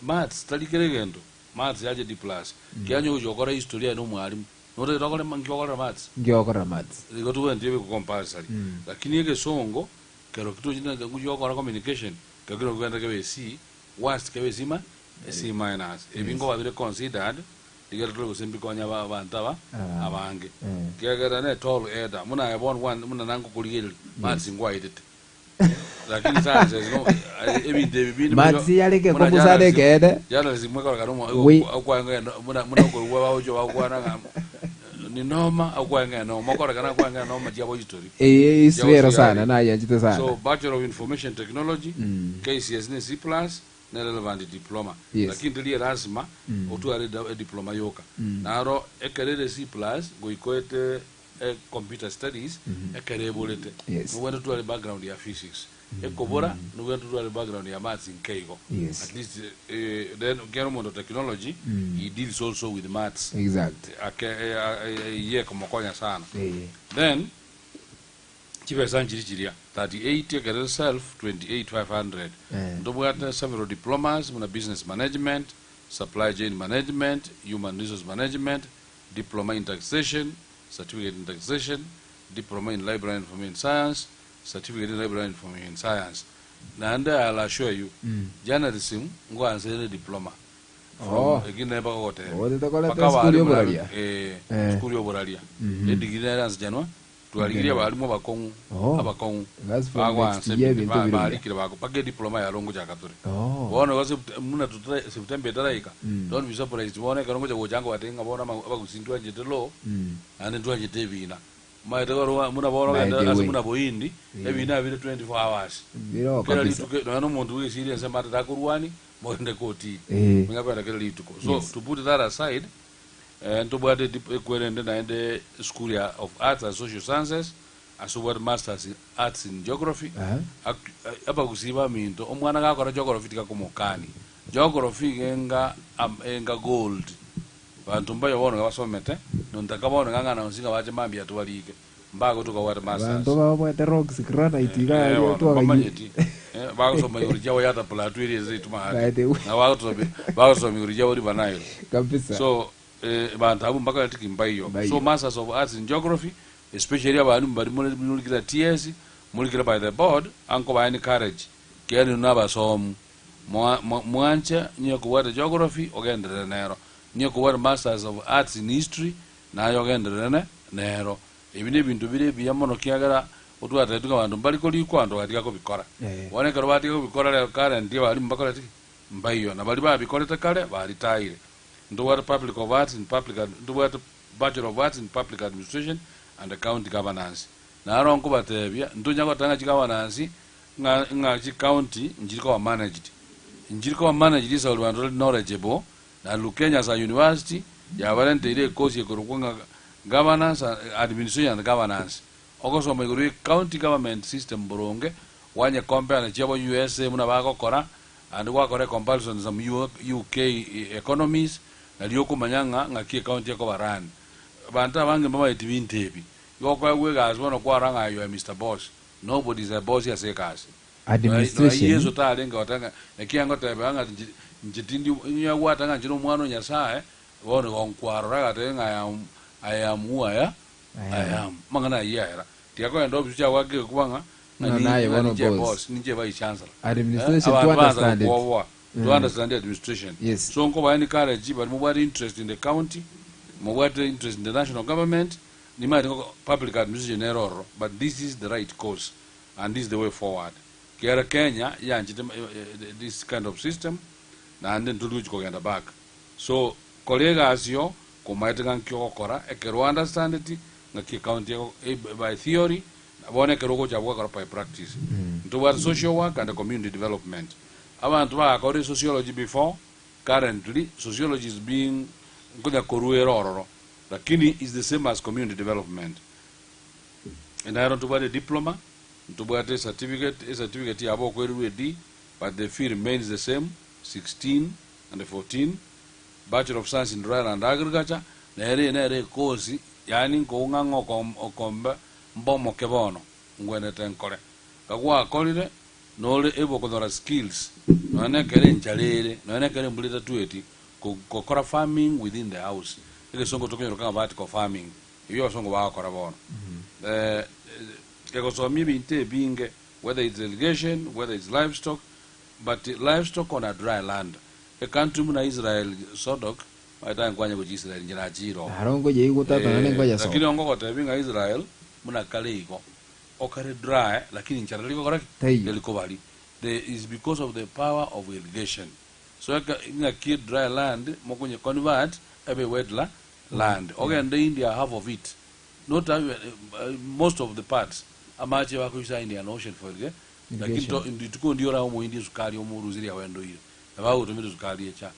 Speaker 2: Maths tari kera egento, maths yache D plus. Kianya ogochia gokora history aye na omwarimu notagete okore nki okorera maths?
Speaker 1: Ngiokorera maths.
Speaker 2: Igo tobwenereti ebe compulsory, lakini egesongo kero kitochire gochia gokora communication, kero kero kogenda kebe C worst, kebe C ma C minus. Ebi ngoba bire considered rigere tore gose mbikonya abanto aba abange. Kiagera ne tall order muna aye bono muna nangokorigereria maths ngwaetete, lakini sciences no ebinto ebi binde.
Speaker 1: Maths yarenge kobusana ekeene.
Speaker 2: Journalism mwekoroka okwange muna muna okorwa bagochia bagokwana ng'a ni noma, okwange noma okorekana okwange noma chiabo history.
Speaker 1: History ero sana nayanchete sana.
Speaker 2: So Bachelor of Information Technology, KCSE ne C plus ne relevant diploma. Lakini teri lazima otware diploma yoka. Naro ekerere C plus goikoete computer studies ekere eborete. Nobwate tware background ya physics ekobora, nobwate tware background ya maths nkeigo. At least then kero omonto technology, he deals also with maths. Ake iye komokonya sana. Then chibesa nchiri chiria 38 ekerere self, 28,500. Ntobwate several diplomas muna business management, supply chain management, human resource management, diploma in taxation, certificate in taxation, diploma in library and information science, certificate in library and information science. Naende I'll assure you, journalism ngwansere diploma from ekinde bakogotebia.
Speaker 1: Oh, tetokorete
Speaker 2: Mpaka
Speaker 1: esukuru
Speaker 2: abarimu
Speaker 1: y'oboraria.
Speaker 2: Esukuru y'oboraria edigiri nere ase janwa twarigirie abarimu abakong'u abakong'u.
Speaker 1: That's from next year ebinto biri buya.
Speaker 2: Barikire bako mpaka ediploma yarongo chakatore. Bono igo muna September etaraika, don't be surprised bono ekero ngocha gochanga batebie ng'a bono abagusi ntwanchete law naende ntwanchete ebina maete korwa muna bono
Speaker 1: By the
Speaker 2: ogende ase
Speaker 1: way.
Speaker 2: muna boindi ebina bire 24 hours.
Speaker 1: Biro
Speaker 2: Kera
Speaker 1: kabisa.
Speaker 2: rituko nonya na omonto bwesiri ense mate takorwani mogende kotini munya kera rituko. So to put that aside, ntobwate ekwerende naende school ya of arts and social sciences ase obwate masters in arts in geography. Abagusi baminto, omwana gakora geography tigakomokani geography genga enga gold. Banto mbayo bono basomete nontaka bono ng'ang'ana onsi ng'a bache mambia twarike mbago tukabwate masters.
Speaker 1: Banto babwate rocks, granite iga aria
Speaker 2: Bono,
Speaker 1: twagayi-
Speaker 2: bamanyeti. Bagosoma igoro chiabo yata plateau eri ase
Speaker 1: By
Speaker 2: itumahati
Speaker 1: the way.
Speaker 2: na bagosoma igoro chiabo River Nile. So bantu abo mpaka tiki mbaiyo.
Speaker 1: Mbaiyo.
Speaker 2: So masters of arts in geography, especially abantu bari murikira TS murikira by the board anko ba encourage kiani n'abasomu mwanche niyo kubwata geography ogenderere nero, niyo kubwata masters of arts in history nayo ogenderere nero. Ebi ni ebinto bire ebiya mono kiagera otwatetuka abanto mbari korikwa abanto batiga kobikora. Bono ekero batiga kobikora rero current abarimu bakora tiki mbaiyo na bari babikorete kare baritaire. Ntobwate public of arts in public ntobwate bachelor of arts in public administration and county governance. Naro nkobatebia ntonya gotanga chigovernance ng'a chicounty nchiri koba managed, nchiri koba managed isauri bantu bari knowledgeable. Na Lukenya as a university yabarenteire ekosi ekorokwa ng'a governance administration and governance, ogosoma igoro ya county government system boronge wanye compare na chiabo USA muna bagokora and gwakora comparison some UK economies nario okomanya ng'a ng'aki ecounty ekoba run. Banto abange mbamaeti binto ebi igo okoegwa egasi bono kwarora ng'a you are Mr Boss. Nobody is a boss ase egasi. Nonya
Speaker 1: Administration.
Speaker 2: Yeso tarenge goteba ng'a ekiagera ngoteba ng'a inche inche tindi onye agwata ng'a inche nomwana o Nyasaye, bono igo nkwarora agateba ng'a I am I am who I am,
Speaker 1: I
Speaker 2: I
Speaker 1: am.
Speaker 2: am. Amang'ana ayio aera. Tiga kogenda ofisi chiago ake egekuba ng'a ng'a
Speaker 1: Ng'a
Speaker 2: ni
Speaker 1: naye
Speaker 2: ng'a
Speaker 1: bono
Speaker 2: ninche
Speaker 1: boss.
Speaker 2: boss, ninche vice chancellor. Eh,
Speaker 1: Administration to
Speaker 2: abanto baansa
Speaker 1: understand it.
Speaker 2: gokwoboa, to understand the administration.
Speaker 1: Yes.
Speaker 2: So nkoba encourage baria mobwate interest in the county, mobwate interest in the national government, Nimanyete ng'a public administration nere ororo but this is the right course and this is the way forward. Ekiagera Kenya yanchete this kind of system naende ntori gochia kogenda back. So kora egasi oo komaete ng'a nki ogokora ekero o understandeti ng'aki ecounty ego by theory bono ekero ogocha abwo gwakora by practice. Ntobwate social work and community development. Abanto bagakorire sociology before, currently sociology is being nkonya korwa ere ororo. Lakini is the same as community development. Naro ntobwate ediploma, ntobwate ecertificate, ecertificate yabo okoirerwa ed, but the fee remains the same, 16 and 14, Bachelor of Science in Dryland Agriculture, nere eye nere ecourse, yaani nkoung'a ng'a okom okombe mbe omoke bono, ngwenerete nkore. Kagwakorire, nore able konyora skills, nonya na ekero enchara ere, nonya na ekero embura etatweti, Gokora farming within the house, egesongo tokonyeroka ng'a vertical farming, ebio abasongo bagokora bono. Egosomia ebinto ebinge, whether it's irrigation, whether it's livestock, but livestock on a dry land. A country buna Israel, Sodok, omanyete aye nkwanye gochia Israel inche nachire oo.
Speaker 1: Aro nkoyeigwa tata naende nkoyesoma.
Speaker 2: Lakini ongo gotebia ng'a Israel buna kare igo, okare dry lakini inchara teri gokora ki?
Speaker 1: Taiyo.
Speaker 2: Teri kobari. The is because of the power of irrigation. So eke ng'aki dry land mokonye convert ebe wet la land. Ogende India half of it not even most of the parts amache bakoisa Indian Ocean for irriga lakini to
Speaker 1: Irrigation.
Speaker 2: rituko ndio orae omoindi esukari omorusirie awendo ire nabo agotomera esukari echa.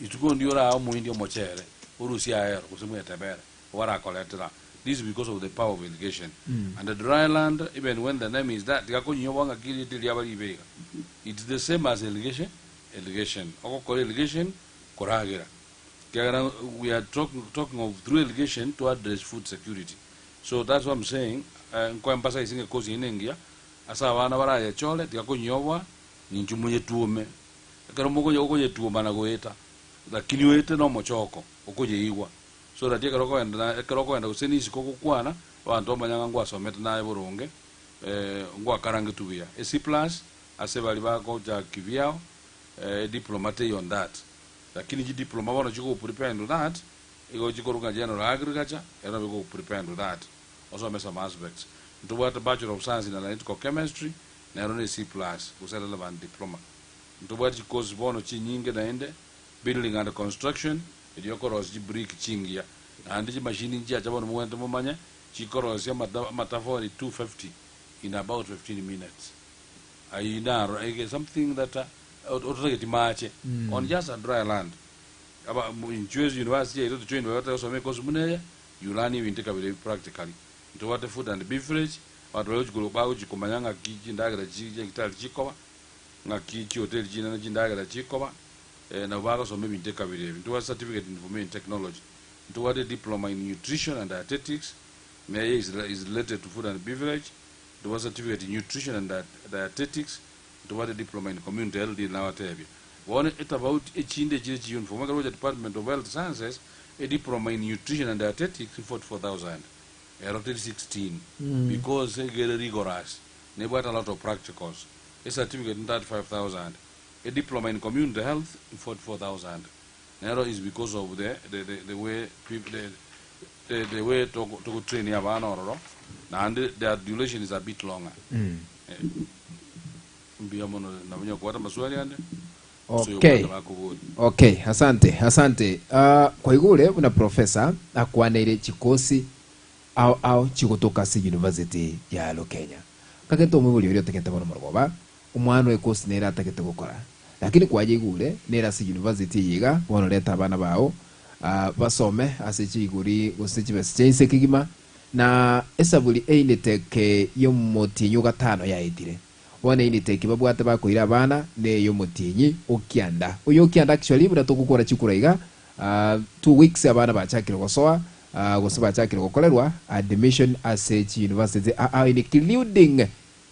Speaker 2: Rituko ndio orae omoindi omochere orusie ahero gose mwetebere obarakoretera. This is because of the power of irrigation. And the dry land even when the name is that tiga konywa bo ng'aki rieta riaba ribe iga. It's the same as irrigation irrigation. Ogokora irrigation koragera. Ekiagera we are talking, talking of through irrigation to address food security. So that's what I'm saying, eh, nko emphasize ng'a ekosi eye nengiya, ase abana barayechore tiga konyioboa, ninchu monyetuome. Ekero mokonya okonyetuoma na goeta, lakini oete na omochoko, okonyeigwa. So that ekero okogenda na ekero okogenda gose nisiko gokwana, abanto bamanye ng'a ngwasomete naye boronge, ngwakarangetwe buya. A C plus, ase baria bagocha kibiao, ediploma teiyo on that. Lakini chidiploma bono chigogoprepare into that, igo chikorwa ng'a general agriculture, ero nabo egogoprepare into that, osome some aspects. Ntobwate Bachelor of Science in Analytical Chemistry, nero ne C plus, gose relevant diploma. Ntobwate chicourse bono chinyinge naende, building and construction, Erio okorosia chibriki chingiya, naende chimashini nchiacha bono mogwenerete momanye, chikorosia amatafori 250 in about 15 minutes. Ayio naro ege something that ototageti mache on just a dry land. Aba inchuo university yaito tochoin baria batari gosoma ekosi buna eye, you learn ebinto kabere ebi practically. Ntobwate food and beverage, abanto baria gochi bagochi komanya ng'aki chindagera chigitari chikoba, ng'aki chihoteli chinene chindagera chikoba, Nabo bagosoma ebinto ekabere ebi, Ntobwate Certificate in Information Technology, ntobwate Diploma in Nutrition and Dietetics, neye is is related to food and beverage, ntobwate Certificate in Nutrition and Dietetics, ntobwate Diploma in Community Health ndire nabatebia. Bono etafauti echinde echire chi uniform, ekero gocha Department of Health Sciences, ediploma in Nutrition and Dietetics 44,000, ero teri 16 because egere rigorous, nebwate a lot of practicals. Ecertificate ni 35,000. A diploma in community health 44,000 nero is because of the the the the way people the the the way togo togo train abana ororo naende their duration is a bit longer. Eh, mbuya mono nabo onye kobwata amaswali ande gose
Speaker 1: Okay.
Speaker 2: oyobwate bakoboria.
Speaker 1: Okay, asante, asante. Ah, kwaigure buna professor akwaneire chikosi ao ao chigotoka ase university ya Lukenya. Kagete omoibori oria otagete bono morogoba, Omwana oye kosi nere atagete gokora. Lakini kwayeigure, nere ase university eye iga, bono reta abana bao basome ase chiguri gose chibesa chia inse kegima, na esaburi eineteke y'omotienyi o gatano yaetire. Bono eineteke babwate bakoira abana ney'omotienyi o kianda. Oyo o kianda actually buna togokora chikura iga, 2 weeks abana bachakire gosoa gose bachakire gokorerwa admission ase chiuniversity including.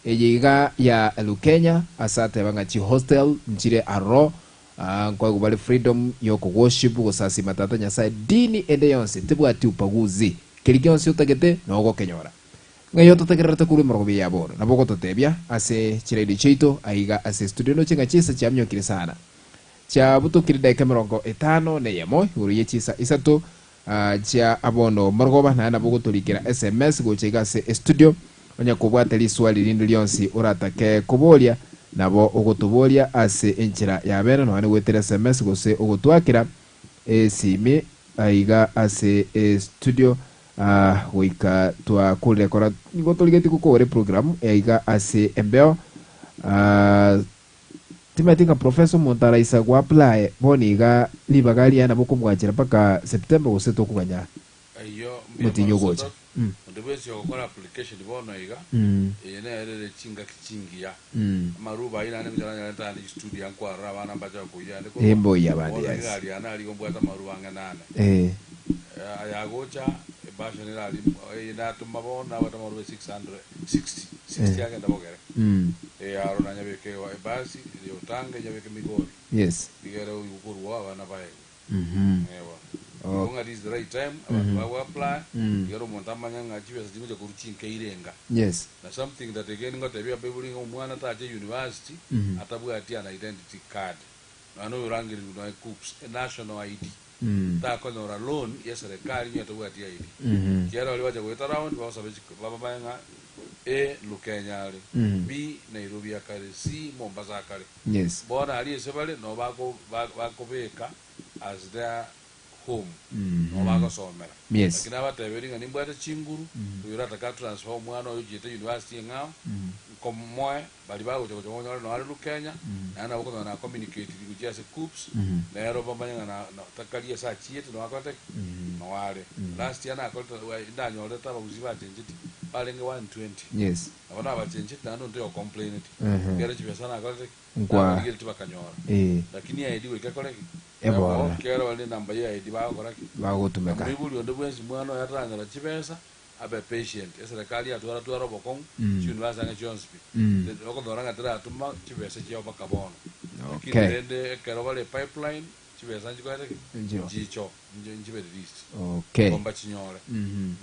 Speaker 1: Eye iga ya Lukenya ase ateba ng'a chihostel nchire aroro, nkoegwa bare freedom yokoworship, gosasima Tata Nyasae, dini ende yonsi tebwati ubaguzi, keri gionsi otagete nogokenyora. Ng'ai ototegererete korwa emorogoba eye ya bono? Nabo ogototebia ase chiradio chiaito aiga ase studio noche ng'a chinsa chiaminyokire sana. Chiabutokire dakika emerongo etano neyemo igoro ye chinsa isato chia bono morogoba, naende nabo ogotorikera sms gocha iga ase estudio. Onye kobwate riswali rinde rionsi oratake koboria, nabo ogotoboria ase enchera ya bene nonya goetera sms gose ogotwakera esimi aiga ase estudio goika twakorire kora nigo torigetie gokora eprogram aiga ase embeo. Timanyeti ng'a professor omonto araisa go apply bono iga ribaga riaye nabo okomwachera mpaka September gose tokoganya
Speaker 2: Ayio mbuya
Speaker 1: omotienyi
Speaker 2: mono
Speaker 1: ogocha.
Speaker 2: Sadok, onde bwensi ogokora application bono iga, eye nere ere chingaki chingiya. Amaruba ayio naende ngocha nanyare ntande chistudio aa nkwarora abana mbache koyia ande korwa
Speaker 1: Eh, mboyie abande,
Speaker 2: bono
Speaker 1: yes.
Speaker 2: iga aria ane aria igo mbwate amaruba ang'e nane.
Speaker 1: Eh.
Speaker 2: Ayagocha ebashen ere aria eye natoma bono nabwate amaruba 660, 60 agenda bogere. Ee, aro nanyabeke ebasi, eria otange nyabeke Migori.
Speaker 1: Yes.
Speaker 2: Nigo ere oigwe korwa abana baegwe. Ee bono. Igo ng'a this is the right time, abanto bago apply, igere omonto amanye ng'a chibesa chingocha korwa chinkeire enga.
Speaker 1: Yes.
Speaker 2: Na something that again ngotebia abaibori ng'a omwana tache university atabwati an identity card. Nonya na oyorangerirwe nonya KUCCPS, e national ID. Takonyora loan ye serikali onye tabwati ID. Ekiagera baria bacha goeta round bagosabe chik babamanye ng'a A Lukenya are, B Nairobi akare, C Mombasa akare.
Speaker 1: Yes.
Speaker 2: Bono aria ase bare nabo bako ba bakobeka as their home, nabo bagosomera.
Speaker 1: Yes.
Speaker 2: Lakini nabateberie ng'a nimbwate chinguru, oyo oratake atransfer omwana oyo ochiete university eng'ao, nkomoe Baria bagocha gocha banyore nonya are Lukenya, naende nabo okonyora na communicatiri gochia ase KUCCPS, nero bamanye ng'a na na takari ase achiete nonya akorete ki? Nonya are. Last year nakorete ndanyorete abagusii bachencheti barenge 120.
Speaker 1: Yes.
Speaker 2: Nabo nabachencheti naende onde oyokomplaineti, ekero chibesa nakorete ki?
Speaker 1: Nkwa.
Speaker 2: Nabarigereti bakanyora.
Speaker 1: Eh.
Speaker 2: Lakini ID goika ekore ki?
Speaker 1: Eboora.
Speaker 2: Ebo, kero bare nenamba ye ID bagokora ki?
Speaker 1: Bagotumeka.
Speaker 2: Na moibori onde bwensi mwana oye ataranyora chibesa, abe patient, eserekari yatwara twara obokong'u, chiuniversity ang'e chionsi pi, okonyora ng'a teratoma chibesa chiabo mpaka bono. Lakini
Speaker 1: Okay.
Speaker 2: rende ekero bare pipeline, chibesa nchikorete ki?
Speaker 1: Nchiro.
Speaker 2: Nchicho, nchi nchibe released.
Speaker 1: Okay.
Speaker 2: Igo mbachinyore.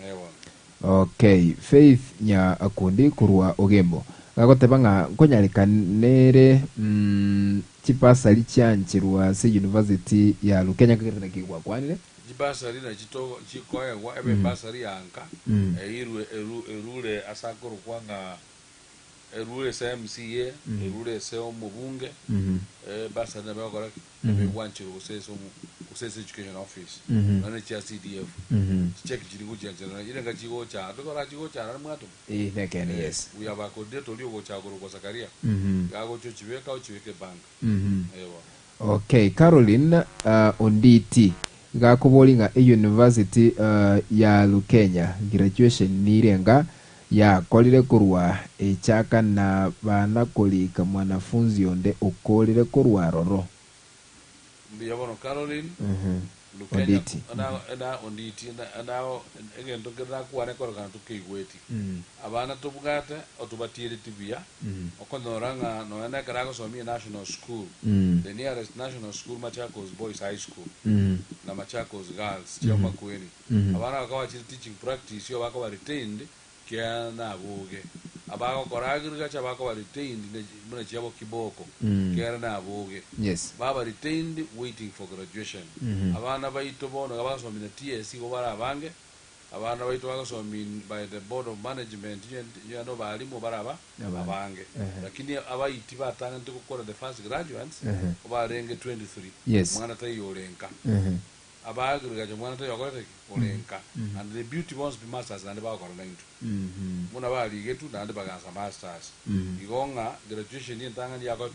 Speaker 2: Eh bono.
Speaker 1: Okay, Faith Nyakundi korwa Ogembo gagoteba ng'a nkonyarekanere mm, chibasari chiancherwa ase university ya Lukenya kegere naki gwakwanire.
Speaker 2: Chibasari nachi chikoegwa, ebe ebasari ya nka, eirwe erure ase akorokwa ng'a erure ase MCA, erure ase omobunge, ebasari nabo egokora ki? Nabo egwancherwa gose ase omo gose ase education office, nonya ne chia CDF, chicheki chiria ngochiancherana ire nga chigocha aa, tokora chigocha aa naende mwatoma.
Speaker 1: Eeh nekeene yes.
Speaker 2: We have a coordinator oria ogocha korokwa Zakaria, iga agocha ochibeka ochibeka ebank. Eeh bono.
Speaker 1: Okay, Caroline Onditi gakobori ng'a e-university ya Lukenya graduation nirenga yakorire korwa echaka na bana korika mwanafunzi onde okorire korwa aroro.
Speaker 2: Mbuya bono Caroline, Lukenya
Speaker 1: Onditi.
Speaker 2: na na Onditi na na egento kere nakwane kororekana tokeigweti. Abana tobwate otobatiereti buya, okonyora ng'a nonya na ekero agosomia enational school, the nearest national school Machakos Boys High School na Machakos Girls chia Makueni, abana aba bachire teaching practice igo bakoba retained kia naboge. Abagokora agriculture bakoba retained ne buna chiabo kiboko kiagera naboge.
Speaker 1: Yes.
Speaker 2: Baba retained waiting for graduation. Abana baito bono iga bagosomia na TSC igo bare abange, Abana baito bagosomi by the board of management inwe no balimu bare aba abange lakini abaiti batang'anete gokora the first graduates obarenge 23
Speaker 1: Yes.
Speaker 2: mwana taiyo ore nka aba agriculture mwana taiyo okorete ki ore nka and the beauty bonsi pi masters naende bagokora naintwe buna barigetwe naende bagansa masters igo ng'a graduation entang'ani yakorwa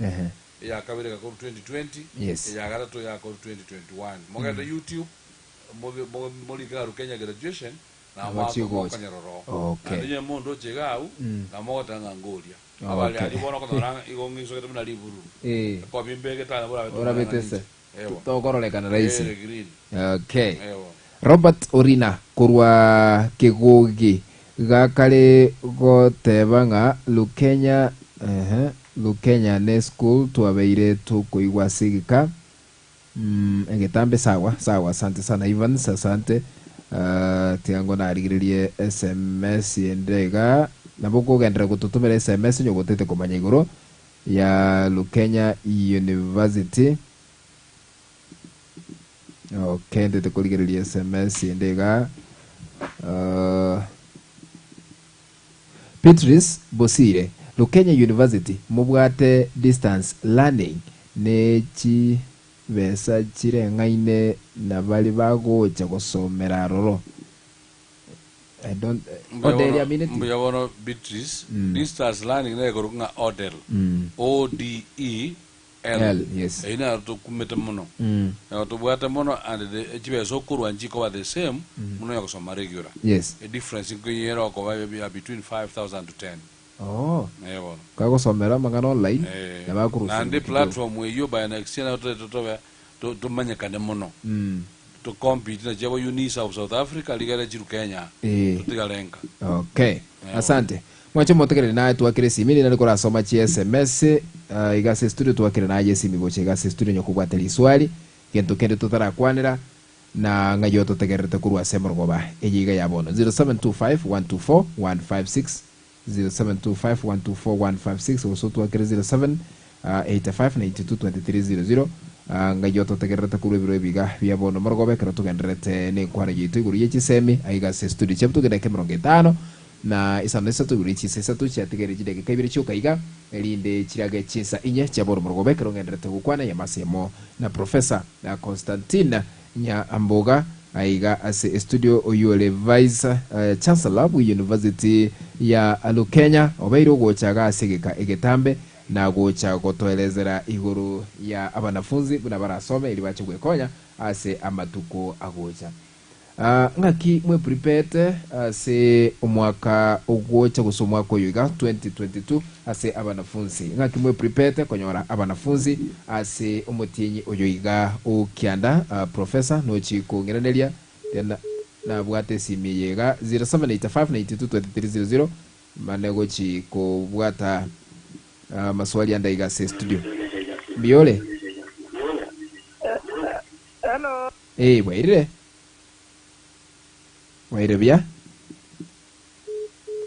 Speaker 2: 2019 eyakabere egakorwa 2020
Speaker 1: Yes.
Speaker 2: eyagatato yakorwa 2021 mogende youtube Morike aru Kenya graduation na
Speaker 1: Abachi
Speaker 2: mwako
Speaker 1: gocha.
Speaker 2: mokonyora roho.
Speaker 1: Okay.
Speaker 2: Naende onye monto oche iga au, na mogoteba ng'a ngoria.
Speaker 1: Okay.
Speaker 2: Abare aria bono okonyora ng'a igo ng'isogete buna ribururu.
Speaker 1: Eh.
Speaker 2: Ekobi mbegete aa nabo orabe
Speaker 1: Orabete
Speaker 2: tomanya ng'a
Speaker 1: se.
Speaker 2: ninche. Eeh.
Speaker 1: Tokororekana rahisi.
Speaker 2: Ere green.
Speaker 1: Okay.
Speaker 2: Eeh.
Speaker 1: Robert Orina korwa Kegogi. Gakare goteba ng'a Lukenya ehe Lukenya ne school twabeire tokoigwa ase egeka mm egetambe sawa sawa asante sana Evans asante uh, tiga ngo narigererie sms ende iga nabo okogenderera gototomera sms onye gotete komanya igoro ya Lukenya University Okay, ntete korigereria sms ende iga. Uh, Beatrice Bosire, Lukenya University mobwate distance learning ne chibesa chireng'aine na bari bagocha gosomera aroro. I don't
Speaker 2: Mbuya
Speaker 1: Odel
Speaker 2: bono,
Speaker 1: amineti.
Speaker 2: mbuya bono Beatrice. Distance learning nere ekorokwa ng'a ODEL. O D E L.
Speaker 1: L, yes.
Speaker 2: Eyio nero tokumete mono. Nero tobwate mono and the chibesa okorwa nchikoba the same buna onya gosoma regular.
Speaker 1: Yes.
Speaker 2: E difference nkoiyo ere okoba ya between 5000 to 10.
Speaker 1: Oh.
Speaker 2: Ee bono.
Speaker 1: Kagosomera amang'ana online
Speaker 2: Eh,
Speaker 1: nabo akorusia
Speaker 2: naende
Speaker 1: kidogo.
Speaker 2: platform eyio by next year nabo totaete tobe to- tomanyekane mono. To compete na chiabo Unisa of South Africa rigere chiru Kenya.
Speaker 1: Eh.
Speaker 2: Totigare nka.
Speaker 1: Okay. Asante. Mwanche motegereri naye twakire esimi nigo nare korasoma chi sms uh, iga ase studio twakire naye esimi gocha iga ase studio nyokobwate riswali gento kende totarakwanera na ng'ai ototegererete korwa ase emorogoba eye iga ya bono 0725 124 156 0725 124 156 gose otwakere 07 85 92 23 00 Ng'ai ototegererete korwa ebiro ebi iga bia bono morogoba ekero togendererete nenkwana yaito igoro ye chisemi aiga ase estudio chiabo togende eke emerongo etano na isano na isato igoro ye chinsa isato chiatigaire chidakika ibere chioka iga erinde chirage chinsa inye chia bono morogoba ekero ngendererete gokwana yamase emo na Professor Constantine Nyamboga aiga ase estudio oyio ore Vice Chancellor bwe University ya Lukenya obeire ogocha iga ase egeka egetambe na gocha gotoelezera igoro ya abanafunzi buna barasome erio bache gwekonya ase amatuko agocha. Ng'aki mweprepete ase omwaka ogocha gose omwaka oyo iga 2022 ase abanafunzi? Ng'aki mweprepete konyora abanafunzi ase omotienyi oyo iga o kianda? Professor nochi kong'iraneria tena nabwate esimi eye iga 0785 92 23 00 mane gochi kobwata Amaswali ande aiga ase estudio. Mbuya ore?
Speaker 4: Hello.
Speaker 1: Eh, bwairire? Bwairire buya?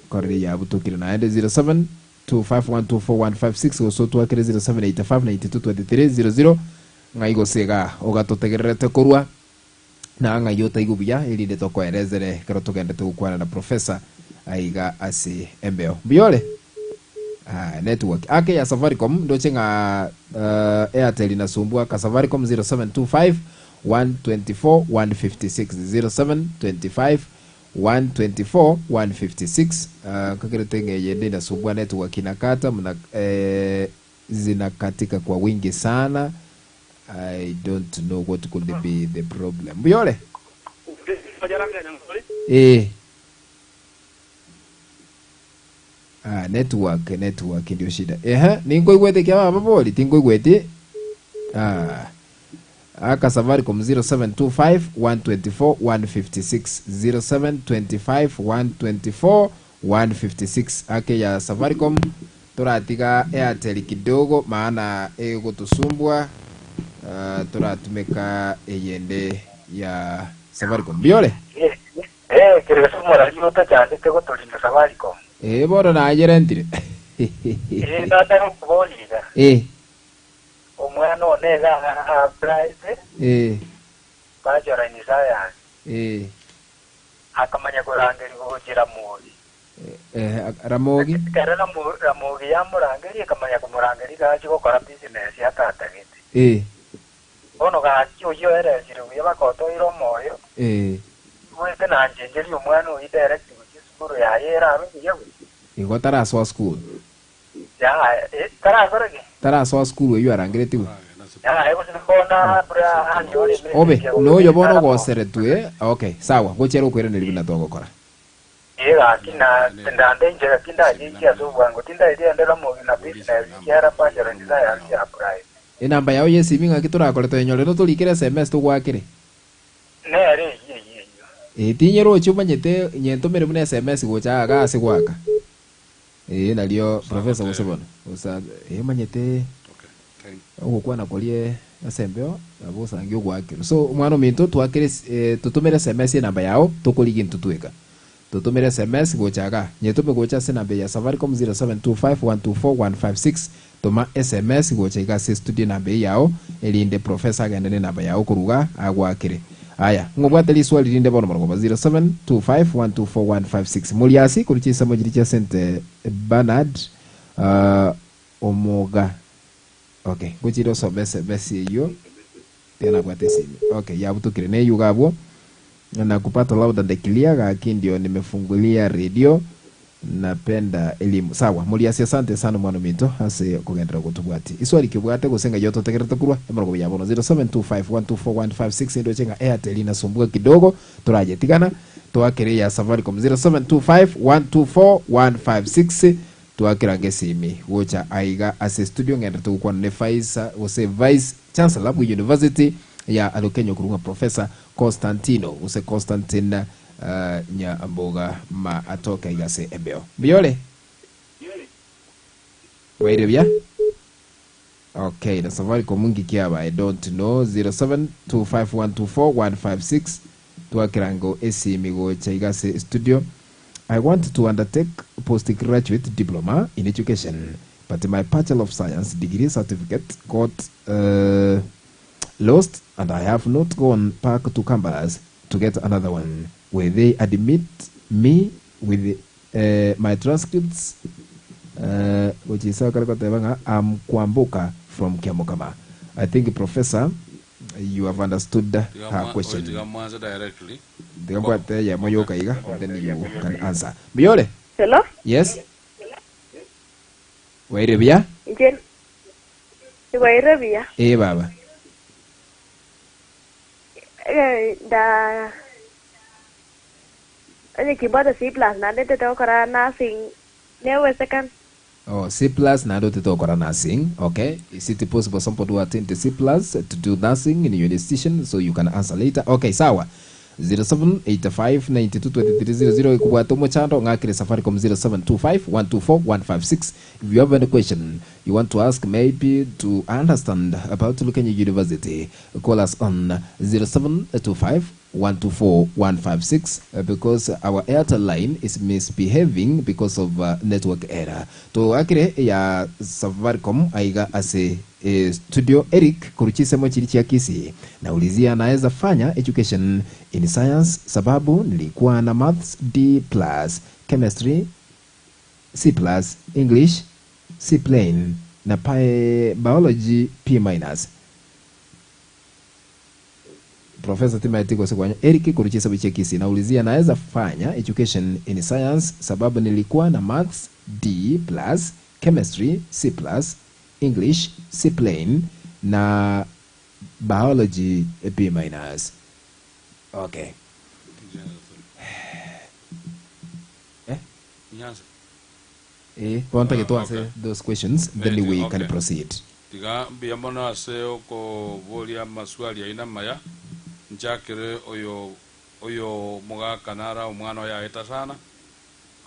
Speaker 1: Korire yabutokire naende 0725124156 gose otwakere 0785922300 ng'ai gose iga ogatotegererete korwa na ng'ai otaigwe buya erinde tokoerezere ekero togendete gokwana na professor aiga ase embeo. Mbuya ore? Ah, network ake ya Safaricom ndoche ng'a uh, Airtel inasumbua ka Safaricom 0725 124 156 0725 124 156 uh, nkakerete ng'a eyende inasumbua network inakata muna eh, zinakatika kwa wingi sana I don't know what could be the problem. Mbuya ore? Eh. Ah, network, network ndio shida. Ehe, ninkoigwete kia baba bori, tinkoigweti. Ah. Aka Safaricom 0725 124 156 0725 124 156 ake ya Safaricom Toratiga Airtel kidogo maana egotosumbua toratumeka eyende ya Safaricom. Mbuya ore?
Speaker 4: Ee, kere gose omorari otachandete gotorinda Safaricom.
Speaker 1: Ee bono nayerentire.
Speaker 4: Ee, tata gokoboria iga.
Speaker 1: Ee.
Speaker 4: Omwana one iga a-applied
Speaker 1: Ee.
Speaker 4: Bachelor in Science.
Speaker 1: Ee.
Speaker 4: Akamanya korangerigwa gochia Ramogi.
Speaker 1: Eeh, Ramogi.
Speaker 4: Ekero Ramogi yamorangeria, ekamanya komorangeria iga achie gokora business atatagete.
Speaker 1: Ee.
Speaker 4: Bono gaki oyio oeresire buya bakotoira omoyo,
Speaker 1: Ee.
Speaker 4: bwete nanchencherie omwana oyio direct gochia esukuru yaye erabe buya buya.
Speaker 1: Igo tarasoa school.
Speaker 4: Yaya, eh, tarakora ki?
Speaker 1: Tarasoa sukuru eyio arangeretigwe.
Speaker 4: Yaya, gose mbona buna anyore
Speaker 1: Obe,
Speaker 4: emessage ya
Speaker 1: noyo bono
Speaker 4: gokora
Speaker 1: ogoseretwe. Okay, sawa, gochia ere okoiraneria buna togokora.
Speaker 4: Ee gaki na ndande inche gaki ndachinchie ase obwango tindairia ende Ramogi na business ekiagera bachelor in science ya prime.
Speaker 1: Enamba yao y'esimi ng'aki torakore toyenyore notorikere sms togoakere.
Speaker 4: Nere eyio eyio eyio.
Speaker 1: Eh, tinyerochi omanyete nyentomere buna SMS gocha iga ase goaka. Eh, nario professor gose bono. Gosa eh, omanyete
Speaker 2: Okay. Thank
Speaker 1: ogokwana koria ase embeo nabo osange ogoakerwa. So omwana ominto twakere esi eh, totomere SMS enamba yao tokorigia intwe tweka. Totomere SMS gocha igaa. Nyetome gocha ase enamba eye ya Safaricom 0725124156. Toma SMS gocha iga ase estudio enamba eye yao erinde Professor agende nenamba yao korwa igaa agoakere. Aya, ng'obwate riswali rinde bono mono koba 0725124156. Moriasi korwa chinsemo chiria chia Saint Bernard Omoga. Okay, ngochire osome SMS eyio tiga nabwate esimi. Okay, yabutukire neyio iga abwo. Nakupata loud and clear gaki ndio nimefungulia radio napenda elimu. Sawa, Moriasi asante sana omwana ominto ase okogenderera gotobwatia. Iswali ki obwate gose ng'ai ototegererete korwa emorogoba ya bono 0725124156 ndoche ng'a Airtel inasumbua kidogo torayetigana toakere eya Safaricom 0725124156 Twakeranga esimi gocha aiga ase studio ng'enderete gokwana ne Vice gose Vice Chancellor bwe University ya Alukenyo okorwa ng'a Professor Constantino gose Constantine Nyamboga ma atoke aiga ase embeo. Mbuya ore? Bwaire buya? Okay, na Safaricom nki kiaba? I don't know. 0725124156 twakerango esimi gocha iga ase studio. I want to undertake postgraduate diploma in education but my Bachelor of Science degree certificate got uh, lost and I have not gone back to campus to get another one. Will they admit me with uh, my transcripts? Uh, gochisa akare koteba ng'a I'm Kwamboka from Kiamokama. I think Professor you have understood
Speaker 2: Tiga
Speaker 1: her
Speaker 2: mwa- oyo
Speaker 1: question.
Speaker 2: tiga mwanse directly.
Speaker 1: Tiga
Speaker 2: Ko-
Speaker 1: mbwate eyemo
Speaker 2: okay.
Speaker 1: yoka iga then you can answer. Mbuyore?
Speaker 5: Hello?
Speaker 1: Yes. Waire buya?
Speaker 5: Inche nibaire buya.
Speaker 1: Eh baba.
Speaker 5: Eh, nda onye kimbwate C plus naende ntete gokora nursing newezekana.
Speaker 1: Oh, C plus naende otete gokora nursing. Okay. Is it possible somebody who attained C plus to do nursing in your institution so you can answer later? Okay, sawa. 0785922300 ekobwate omochando ng'akere Safaricom 0725124156 if you have any question you want to ask maybe to understand about Lukenya University call us on 0725 124156 because our Airtel line is misbehaving because of network error. Toakire eya Safaricom aiga ase studio Eric korwa chinsemo chiria chia Kisii naulizia naeza fanya education in science sababu nilikuwa na maths D plus, chemistry C plus, English C plain na biology P minus. Professor timaeti gose kwanya Eric korwa chisabu chia Kisii naulizia naeza fanya education in science sababu nilikuwa na maths D plus, chemistry C plus, English C plain na biology B minus. Okay. Eh?
Speaker 2: Nyanza.
Speaker 1: Eh, bono
Speaker 2: Ah,
Speaker 1: ntagete
Speaker 2: okay.
Speaker 1: ase those questions then
Speaker 2: Maybe,
Speaker 1: we can
Speaker 2: okay.
Speaker 1: proceed.
Speaker 2: Tiga mbuya mono ase okoboria amaswali aino amaya, nchakere oyo oyo omogaka nara omwana oye aeta sana,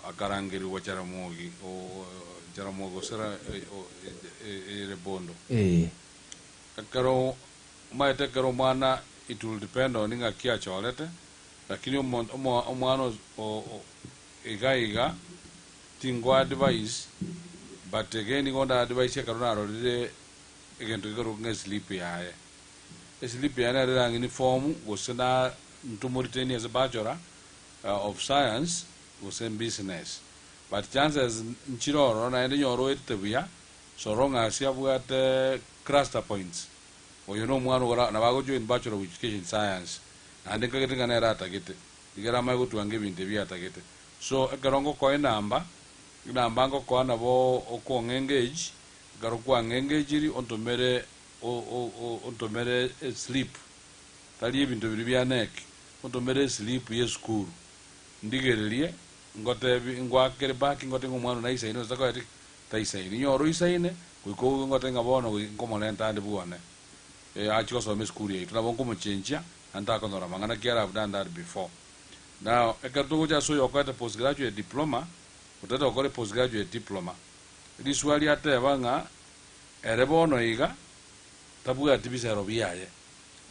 Speaker 2: akarangerigwa Jaramogi o Jaramogi gose ra o ere Bondo.
Speaker 1: Eh.
Speaker 2: Ekero omaete ekero omwana it will depend on ng'aki achorete, lakini omonto omo omwana o o iga iga tingo advise but again nigo nda advise ekero narorire egento gekorokwa ng'a eslip yaye. Eslip yaye nere erang'ini form gose na ntomoriteni ase bachelor of science gose business but chances nchire ororo naende nyore oetete buya so long as abwate cluster points oyo na omwana ora nabo ago join bachelor of education science naende nkagete ng'a nere atagete igere amanye gotwanga ebinto ebi atagete so ekero ngokoa enamba enamba ngokoa nabo okong'a engage ekero kwang'a engagiri ontomere o- o- o- ontomere eslip Tari ebinto biria bia NEC, ontomere eslip y'esukuru, ndigererie, ngotebi ngoakere back ngote ng'a omwana one naisaine gose takoeti ki? Taisaini. Inyore oisaine, goika oigwe ngote ng'a bono goi nkomorenta ande bwane, achie gosoma esukuru yaito. Nabo nkomochenchia, naende takonyora mang'ana kiare have done that before. Now, ekero togocha ase oyo okorete postgraduate diploma, otagete gokora postgraduate diploma, riswali ateba ng'a ere bono iga tabwati bisero biaye.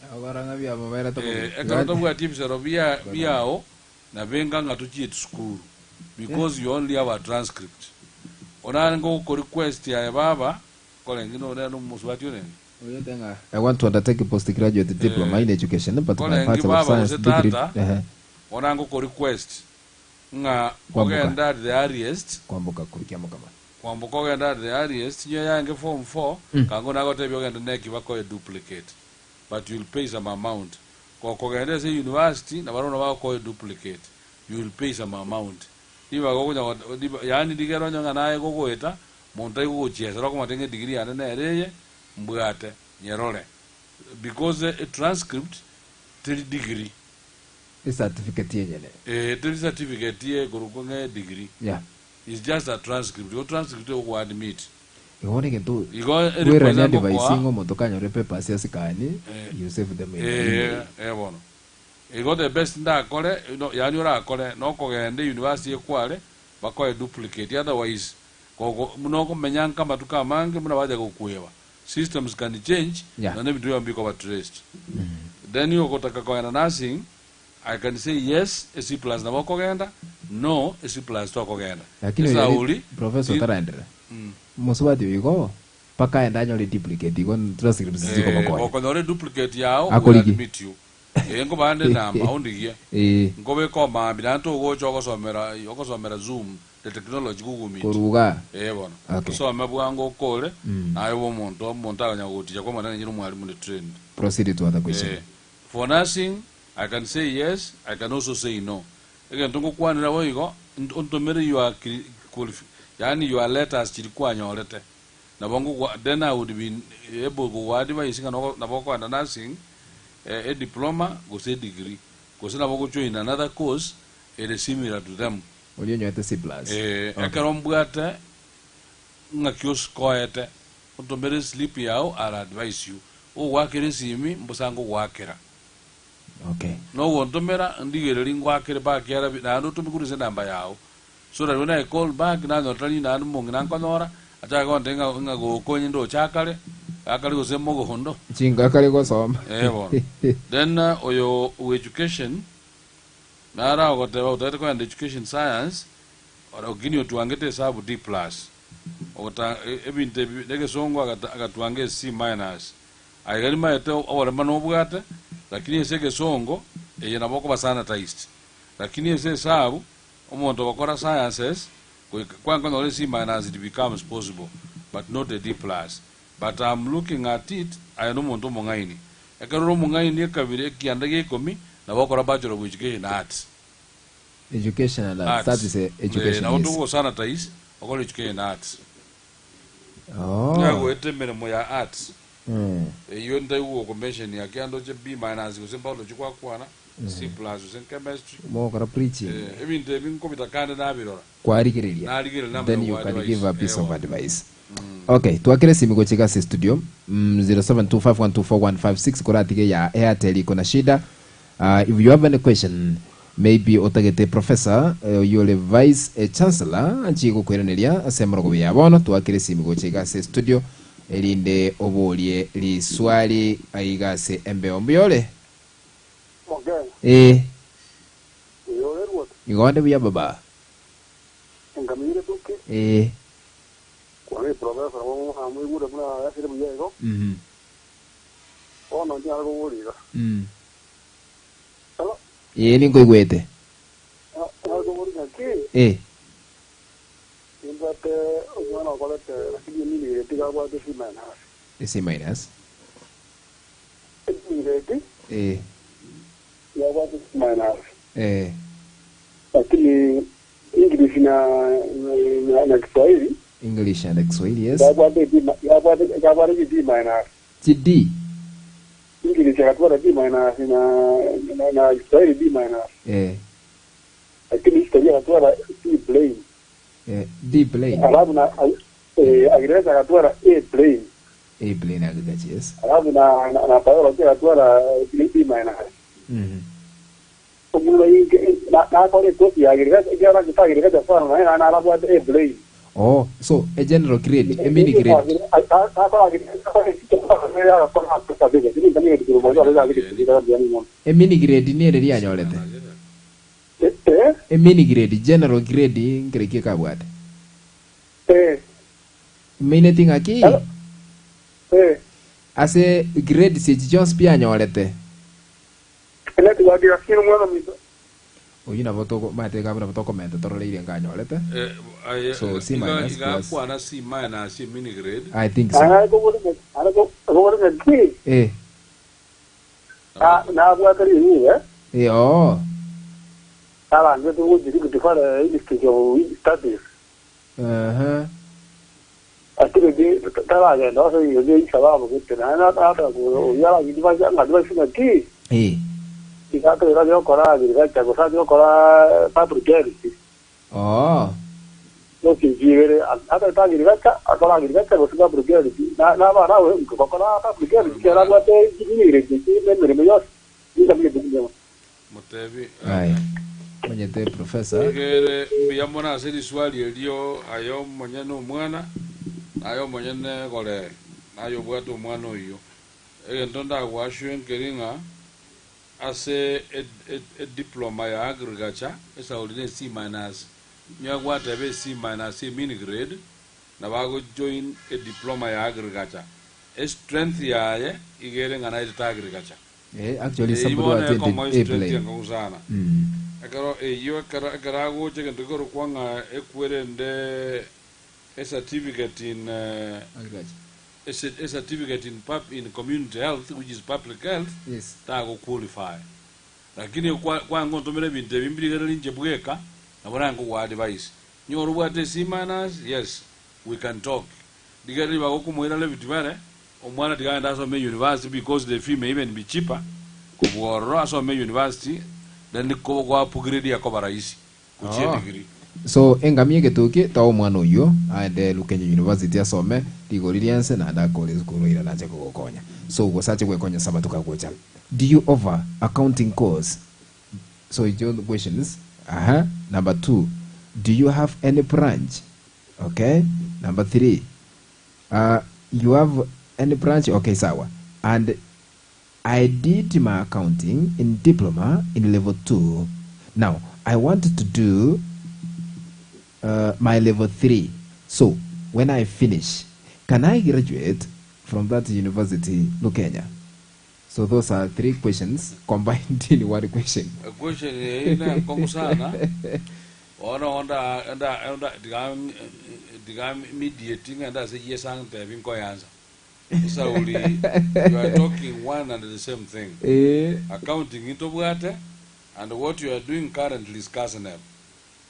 Speaker 2: Eh, ekero tabwati ebisero bia biao, nabe enga ng'a tochieti sukuru because you only have a transcript. Onare ngogoko request aye baba, korenge nore nomosubati orenge?
Speaker 1: I want to undertake postgraduate diploma in education but my
Speaker 2: Korenge
Speaker 1: Bachelor of
Speaker 2: baba
Speaker 1: Science
Speaker 2: gose
Speaker 1: degree
Speaker 2: tata,
Speaker 1: ehe
Speaker 2: ona ngoko request ng'a
Speaker 1: Kwamboka.
Speaker 2: ogende at the earliest,
Speaker 1: Kwamboka korukia mokama.
Speaker 2: Kwamboka ogende at the earliest, inwe yaenge form four, kango nagotebia ogende neki bakoe duplicate, but you will pay some amount. Gokogenda ase university, nabarabwo nabo bagokoa eduplicate, you will pay some amount. Ribaga okonya got riba yaani rigere onye ng'a naye gogoeta, monto aigogochiesera okomotebia ng'a edegree yane nere eye, mbwate, nyerore. Because etranscript teri degree.
Speaker 1: Ecertificate enyene.
Speaker 2: Eeh, teri certificate ekorokwa ng'a edegree.
Speaker 1: Yeah.
Speaker 2: It's just a transcript. Igo transcript egokoadmit.
Speaker 1: Igo bono egento
Speaker 2: Igo eri
Speaker 1: bwerani
Speaker 2: kwanza
Speaker 1: advice
Speaker 2: ngokoa
Speaker 1: ng'a omonto kanyore papers ase kani,
Speaker 2: Eh,
Speaker 1: you save them in the
Speaker 2: eh,
Speaker 1: email.
Speaker 2: eh bono. Igo the best ndakore, no, yaani orakore, nokogenda euniversity ekware, bakoe duplicate, otherwise, gogo buna okomenya nka amatuko amange, buna bacha gokweba. Systems can change,
Speaker 1: Yeah.
Speaker 2: nonya ebinto biabo mbikoba traced. Then ogotaka kogenda nursing, I can say yes, e C plus nabo okogenda, no, e C plus tokogenda.
Speaker 1: Lakini oyo
Speaker 2: Esauri,
Speaker 1: professor
Speaker 2: ti-
Speaker 1: otaraenderera, mosubati oyo igo mpaka aende anyore duplicate igo transcripts chikomokonya.
Speaker 2: Gokonyora eduplicate yao, we
Speaker 1: Akorigie.
Speaker 2: admit you. Eh, nkobande enamba, ondigie.
Speaker 1: Eh,
Speaker 2: Nkobeka omambia, naende togocha ogosomera ogosomera Zoom, the technology Google Meet.
Speaker 1: koruga.
Speaker 2: Eh bono.
Speaker 1: Okay.
Speaker 2: Osome bwango okore, naye obe omonto, omonto akanya gogoticha kwamanya ng'a inche nomwalimu ndi trained.
Speaker 1: Proceed to other question.
Speaker 2: Eh, for nursing, I can say yes, I can also say no. Egento ngokwanera boigo, ontomere your qualifi yaani your letters chiria kwanyorete. Nabo ngokwa then I would be able kogoadvise ng'a nogo nabo okoenda nursing, ediploma gose edegree, gose nabo ogojoin another course ere similar to them.
Speaker 1: Oria onyorete C plus.
Speaker 2: Eh,
Speaker 1: Okay.
Speaker 2: ekero mbwate ng'aki osikoete, ontomere eslip yao I'll advise you. Ogoakera esimi, mbosa ngogoakera.
Speaker 1: Okay.
Speaker 2: Nogontomera ndigererie ngoakere back yara naende otome korwa ase enamba yao so that when I call back nanyora tari naende omong'ina nkonyora achake gontebia ng'a ng'a gokonye ndoche akare akare gose mogondo.
Speaker 1: Chingakare gosoma.
Speaker 2: Eh bono. Then oyo o education nare agoteba otagete kogenda education science ore lakini otwangete esabu D plus ogota ebinto ebi na egesongo agata agatwanga e C minus Aiga nimaete oborema nobwate, lakini ase egesongo eye nabo okoba sanitized. Lakini ase esabu, omonto ogokora sciences, goika kwankonyora e C minus it becomes possible, but not a D plus. But am looking at it, aye nomonto omong'aini. Ekero ore omong'aini ekabira ekianda gia ikomi, nabo okora Bachelor of Education Arts.
Speaker 1: Education and arts. That
Speaker 2: Arts.
Speaker 1: is a
Speaker 2: Eh,
Speaker 1: education,
Speaker 2: nabo
Speaker 1: yes.
Speaker 2: togosanitize, okore Education Arts.
Speaker 1: Oh.
Speaker 2: Niagoete emeremo ya arts.
Speaker 1: Mm.
Speaker 2: Eyio ntaigwe gokomention akia ndoche B minus gose biology gwakwana, C plus gose chemistry.
Speaker 1: Mogokora preaching.
Speaker 2: Eh, ebinto ebi nkobita kande nabirora.
Speaker 1: Kwarigereria.
Speaker 2: Narigereria
Speaker 1: Then
Speaker 2: namanya
Speaker 1: you
Speaker 2: goa
Speaker 1: can
Speaker 2: advice.
Speaker 1: give a piece
Speaker 2: Eh,
Speaker 1: of
Speaker 2: bono.
Speaker 1: advice. Okay, twakere simu gochika ase studio 0725124156 koratige ya Airtel iko na shida. If you have any question maybe otagete professor oyio ore vice chancellor anchie gokoiraneria ase amorogobe ya bono twakere simu gocha iga ase studio erinde oborie riswali aiga ase embeo. Mbuya ore?
Speaker 6: Omokenya.
Speaker 1: Ee.
Speaker 6: Buya ore Ruoth.
Speaker 1: Igo onde buya baba.
Speaker 6: Enkamiyire duki.
Speaker 1: Ee.
Speaker 6: Kwana professor nabo mwamoigure buna yasire buya igo. Bono ntinyare koboria iga. Hello?
Speaker 1: Ee ninkoigwete.
Speaker 6: Nare koboria ng'aki?
Speaker 1: Ee.
Speaker 6: Nimbwate omwana okorete lakini emini grade iga abwate C minus.
Speaker 1: C minus.
Speaker 6: Emini grade.
Speaker 1: Ee.
Speaker 6: Iga abwate C minus.
Speaker 1: Ee.
Speaker 6: Lakini English na na na Kiswahili.
Speaker 1: English and Kiswahili, yes.
Speaker 6: Iga abwate D iga abwate iga abwate D minus.
Speaker 1: Chi D.
Speaker 6: English agatwara D minus na na na Kiswahili D minus.
Speaker 1: Eh.
Speaker 6: Lakini History agatwara C plain.
Speaker 1: Eh, D plain.
Speaker 6: Alafu na eh, Agireza agatwara A plain.
Speaker 1: A plain agriculture, yes.
Speaker 6: Alafu na na, na Biology agatwara B minus. Omwana inke nakore ekosi ya agriculture ekiagera nachete agriculture sana naye naende narabwate A grade.
Speaker 1: Oh, so a general grade, a mini grade. A mini grade nere rianyorete. A mini grade, general grade nkere ki ekabwate. Imaineti ng'aki? Ase grades echi chionsi pi anyorete. Oyio nabo togo maete iga nabo tokomenta torore irengo anyorete. So C minus plus.
Speaker 2: Igakwana C minus e mini grade.
Speaker 1: I think so. Eh.
Speaker 6: Nabwate riruube
Speaker 1: Eh, oo.
Speaker 6: narangete gochia Rift Valley Institute of Studies.
Speaker 1: Aha.
Speaker 6: Lakini taragenda ase engencho ye sababu gete naende nataka oyio aragende bache ng'a bache ng'aki
Speaker 1: Eh.
Speaker 6: iga atoira gokora agriculture gose ache gokora public health
Speaker 1: Oo.
Speaker 6: gose ibere ataete agriculture akore agriculture gose public health na nabana abwo gokora public health ekero abwate engineering ne emeremo yonsi nigo amanyete buya.
Speaker 2: Motebi.
Speaker 1: Aye. Omanyete professor.
Speaker 2: Igere mbuya mono ase riswali erio aye omonyene omwana, na aye omonyene gore, na aye obwate omwana oyio. Egento ndagoasure nkeri ng'a ase ediploma ya agriculture esauri ne C minus, nigo gwateba e C minus e mini grade, nabo agojoin ediploma ya agriculture. Estrength yaye igere ng'a naetete agriculture.
Speaker 1: Eh, actually
Speaker 2: Eyio
Speaker 1: somebody who
Speaker 2: bono
Speaker 1: attended
Speaker 2: ekomoa
Speaker 1: A
Speaker 2: estrength
Speaker 1: plane.
Speaker 2: enkong'u sana. Ekero eyio ekero ekero agocha egento gekorokwa ng'a ekwerende a certificate in
Speaker 1: Agriculture.
Speaker 2: a certificate in pub in community health which is public health tago qualify. Lakini kwa kwangontomera ebinto ebi mbirigereri inche bweka nabo nankogwa advice. Nyora obwate C minus, yes we can talk. Rigereria bagokomoira Rift Valley, omwana tiga agende asome university because the fee may even be cheaper kobua ororo asome university then ko go upgrade akoba rahisi gochia
Speaker 1: Oh.
Speaker 2: degree.
Speaker 1: So engamia egetoki toa omwana oyio aende Lukenya University asome rigori riense naende akore esukuru eira nache kogokonya. So gose ache gwekonya ase amatuko agocha. Do you offer accounting course? So echio questions. Aha. Number two, do you have any branch? Okay. Number three, you have any branch? Okay, sawa. And I did my accounting in diploma in level 2. Now, I wanted to do my level 3. So, when I finish, can I graduate from that university, Lukenya? So those are three questions combined in one question.
Speaker 2: A question eye ne enkong'u sana, bono onda onda onda tiga tiga mediate ng'ende ase yes antebi nkoyansa. Esauri you are talking one and the same thing.
Speaker 1: Eh.
Speaker 2: Accounting intobwate and what you are doing currently is KASNEB.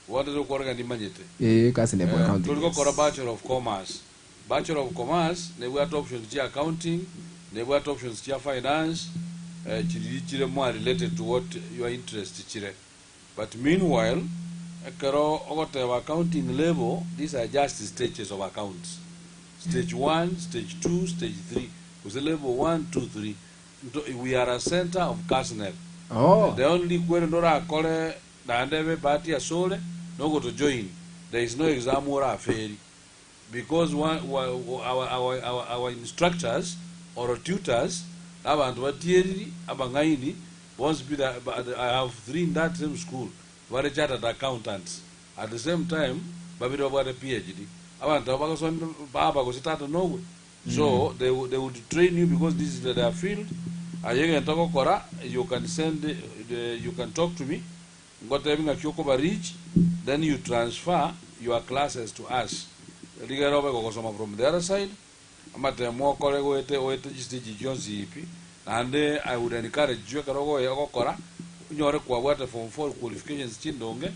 Speaker 2: Bono tokwarega ndimanyete.
Speaker 1: Eh, KASNEB
Speaker 2: Eh,
Speaker 1: accounting.
Speaker 2: tori gokora Bachelor of Commerce. Bachelor of Commerce nebwate options chia accounting, nebwate options chia finance, eh, chiriri chire more related to what your interest chire. But meanwhile, ekero ogoteba accounting level, these are just stages of accounts. Stage 1, stage 2, stage 3. Gose level 1, 2, 3. Nto, we are a center of KASNEB.
Speaker 1: Oh.
Speaker 2: The only kwere ndorakore naende ebe bahati asore nogoto join. There is no exam oraferi. Because one, our instructors or tutors, abantu batieriri, abang'aini, bonsi bi I have three in that same school, bare chartered accountants. At the same time, babere babwate PhD. Abanto abo bagasomia baba gose tata nogwe. So they, they would train you because this is their field. Aye egento ogokora, you can send, the, you can talk to me, ngotebi ng'aki okoba reach, then you transfer your classes to us. Rigera obe gogosoma from the other side, amatemo okore goete oete chistage chionsi ipi, naende I would encourage you ekero ogoya ogokora, onyore kwabwate form 4 qualifications chindonge,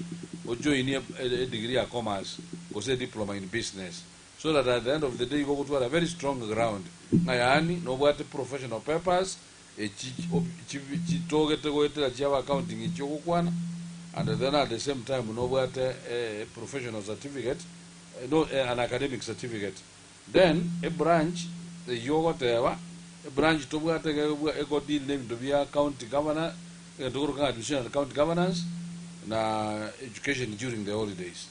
Speaker 2: ojoinie e degree ya commerce, gose diploma in business. So that at the end of the day, gogotwara a very strong ground. Ng'a yaani, nobwate professional papers, echi chitogete goetera chiaba accounting echi ogokwana, and then at the same time nobwate a professional certificate, no, an academic certificate. Then a branch eyio ogoteba, ebranch tobwate ego deal nebinto bia county governor, Egento tokoroka ng'a administration and county governance na education during the holidays.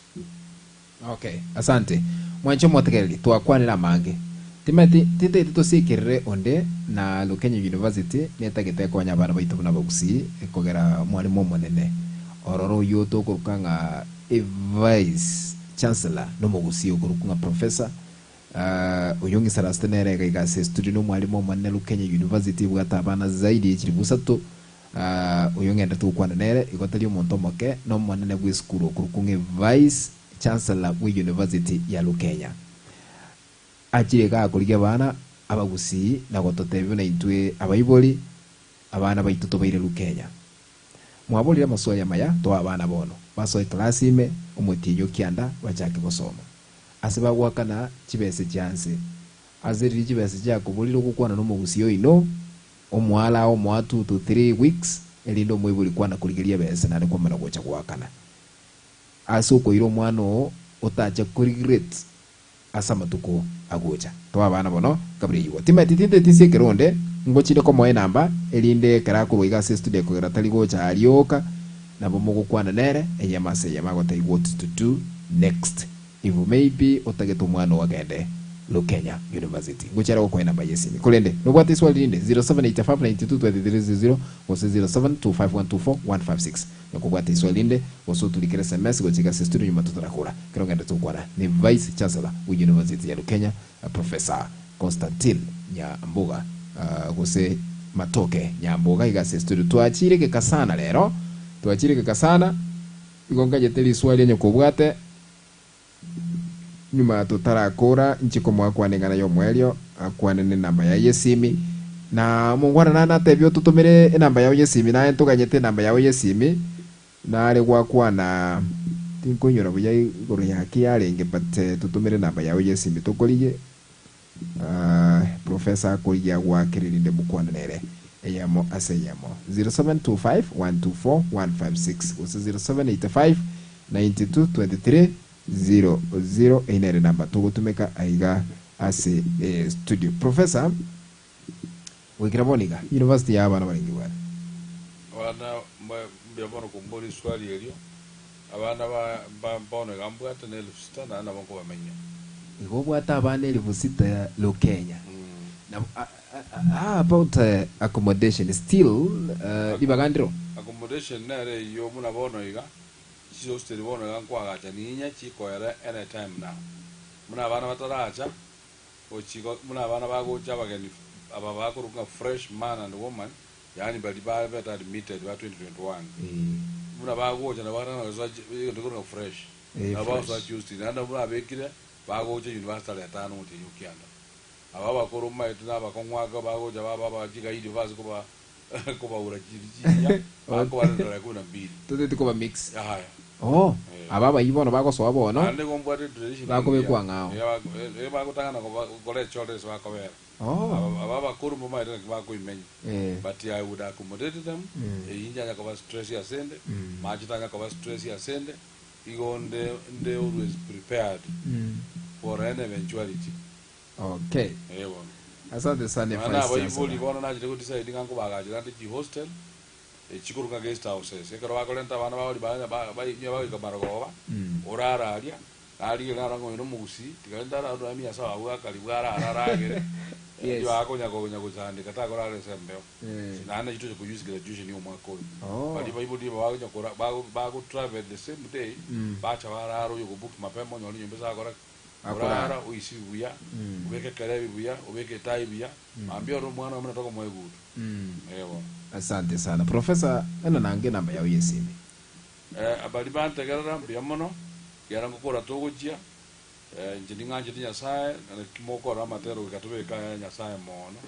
Speaker 1: Okay, asante. Mwanche omotegereri, twakwanire amange. Timanyeti titaeti tosiekerere onde na Lukenya University netagete ekonya abana baito buna abagusii kogera omwalimu omonene ororo oyio tokoruka ng'a Vice Chancellor nomogusii okorokwa ng'a Professor Oyio ng'isaransete nere iga iga ase estudio nomwalimu omonene Lukenya University ebwate abana zaidi ye chilifu isato. Oyio ng'enderete gokwana nere igo tari omonto omoke nomonene bw'esukuru okorokwa ng'a Vice Chancellor bwe University ya Lukenya. Achire iga akorigia abana abagusii na gototebia buna intwe abaibori abana baito tobaire Lukenya. Mwaborire amaswali amaya toa abana bono basoe class ime omotienyi o kianda bachake gosoma. Ase bagoakana chibese chianse. Ase riria chibese chiakoborire ogokwana nomogusii oino, omoala omoa 2 to 3 weeks erinde omoibori kwana korigeria ebese naende kwamana gocha goakana. Ase okoira omwana oo otache koregret ase amatuko agocha. Toa abana bono kabere igwa. Timanyeti tinteti nse ekero onde ngochire komoa enamba erinde ekero akorwa iga ase estudio ekogera tari gocha aria oka nabo mogokwana nere eyemo ase eyemo agotebie what to do next if maybe otagete omwana oo agende Lukenya University. Ngochia are gokoa enamba yesimi. Korende nobwate eswali rinde 0785922300 gose 0725124156. Nokobwate iswali rinde gose oturikere sms gochia iga ase estudio nyuma totarakora. Ekero ngenderete gokwana ne Vice Chancellor bwe University ya Lukenya Professor Constantine Nyamboga gose Matoke Nyamboga iga ase estudio. Twachire geka sana rero, twachire geka sana igo nkanyete riswali onye kobwate Nyuma totarakora, inche komoakwana eng'ana y'omoerio, akwane nenamba yaye y'esimi. Na omongwana naye natebie ototomere enamba yao y'esimi, naye ntoganyete enamba yao y'esimi, nare gwakwana tinkoinyora buya igoro yaki yarenge but totomere enamba yao y'esimi tokorigie, Professor akorigie agoakere rinde mokwane nere eyemo ase eyemo. 0725 124 156 gose 0785 92 23 00 eyio nere enamba togotumeka aiga ase estudio. Professor, goikera bono iga, university ya abana barenge bware?
Speaker 2: Abana mbuya mono komboria eswali erio. Abana ba bono iga mbwate ne elifu sita, naende nabo nkobamenyia.
Speaker 1: Igo obwate abana elifu sita Lukenya. Na how about accommodation still ribaga ndiro?
Speaker 2: Accommodation nere eyio buna bono iga, chihosteli bono iga nkoagacha ninya chikoera anytime now. Buna abana bataracha, gochia buna abana bagocha abageni aba bakorokwa ng'a fresh man and woman, Yaani baria babete admitted ba 2021 buna bagocha nabo bagatang'ana gosoa egento kekorokwa fresh nabo bagosoa chihosteli naende nabo babekire bagocha university tarehe tano omotienyi o kianda. Aba abakoro omanyete na abakong'u ake bagocha baba aba chigaidi base koba kobaura chiri chinya bakobarenta tarehe kumi na mbili.
Speaker 1: Toteti koba mix.
Speaker 2: Yaya.
Speaker 1: Oh,
Speaker 2: Eh.
Speaker 1: aba abayia bono bagosoa bono
Speaker 2: Naende igo mbwate tradition
Speaker 1: bakobekwa
Speaker 2: engiya.
Speaker 1: ang'ao.
Speaker 2: Eh, bako- eh, bagotang'ana koba gokora echore ase bakobera.
Speaker 1: Oh.
Speaker 2: Aba abakoro mbamaete naki bakoimenya,
Speaker 1: Eh.
Speaker 2: but I would accommodate them, eyio inche anya koba stress asende, mache tanya koba stress asende, igo nde nde always prepared for any eventuality.
Speaker 1: Okay.
Speaker 2: Eh bono.
Speaker 1: Asante sana
Speaker 2: Nonya
Speaker 1: Vice
Speaker 2: na abaibori
Speaker 1: Chancellor.
Speaker 2: bono nachire go decide ng'a nkobagachera nde chihostel, echikorokwa guest houses, ekero bakorenta abana babo ribaga ba ba bagoika marogoba, orare aria, Narigereria narora ng'a oyo nomogusii, tiga rende ararure ase abwo akaribu arare aragere,
Speaker 1: Yes.
Speaker 2: ribaga konya konya gochandeka takorara ase embeo.
Speaker 1: Eh.
Speaker 2: Naende naintwe toche kouse graduation ya omwaka oyo.
Speaker 1: Oh.
Speaker 2: Baria baibori aba bagonya kora bago bago travel the same day, bacha barara oyo ogobook mapema onyore enyomba ase agora ki?
Speaker 1: Akorara.
Speaker 2: Orara oisibi buya, obeke ekerebi buya, obeke etai buya, mambia ore omwana oyo buna tokomoa egutu. Eh bono.
Speaker 1: Asante sana. Professor, eno nange enamba yao yesimi.
Speaker 2: Baria bantegerera, mbuya mono, ekiagera ngokora togochia. Inche ning'anchete Nyasae, na naki mokorora amatero goika tobeke aya Nyasae mono.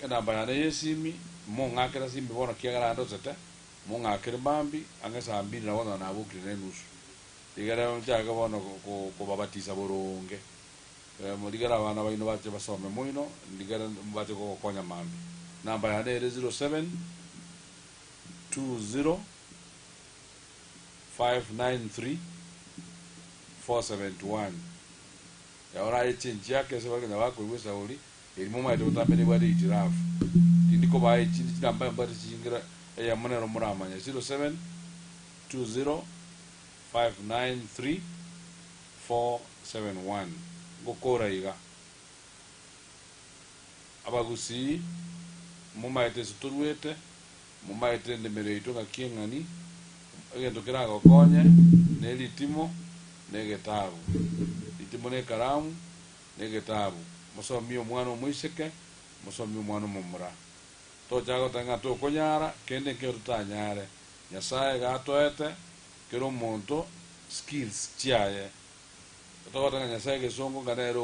Speaker 2: Enamba yane y'esimi, mong'akere ase ime bono ekiagera andosete, mong'akere mambia ang'e saa mbiri nabo nonye nabokire na enusu. Rigere nchake bono kobabatisa boronge. Rigere abana baino bache basome moino, rigere mbache kogokonya mambia. Enamba yane ere 07 20 593 471. Oraye chinchi ake ase baria konya bakoigwa esauri, eri momaete botambe nebwate hitilafu. Tindi kobaa echinde chinamba mbwate chingira Eyemo nero moramanye, 0720 593 471. Ngokora iga. Abagusii, momaete ase toruete, momaete endemero yaito ng'aki eng'ani, egento keragokonye ne ritimo na egetabu. Ritimo na ekaramu na egetabu. Mosomie omwana omoiseke, mosomie omwana omomura. Tochaka goteba ng'a tokonyara, kende nkeiyo totanyare. Nyasae iga atoete kera omonto skills chiaye. Togoteba ng'a Nyasae egesongo ng'a nere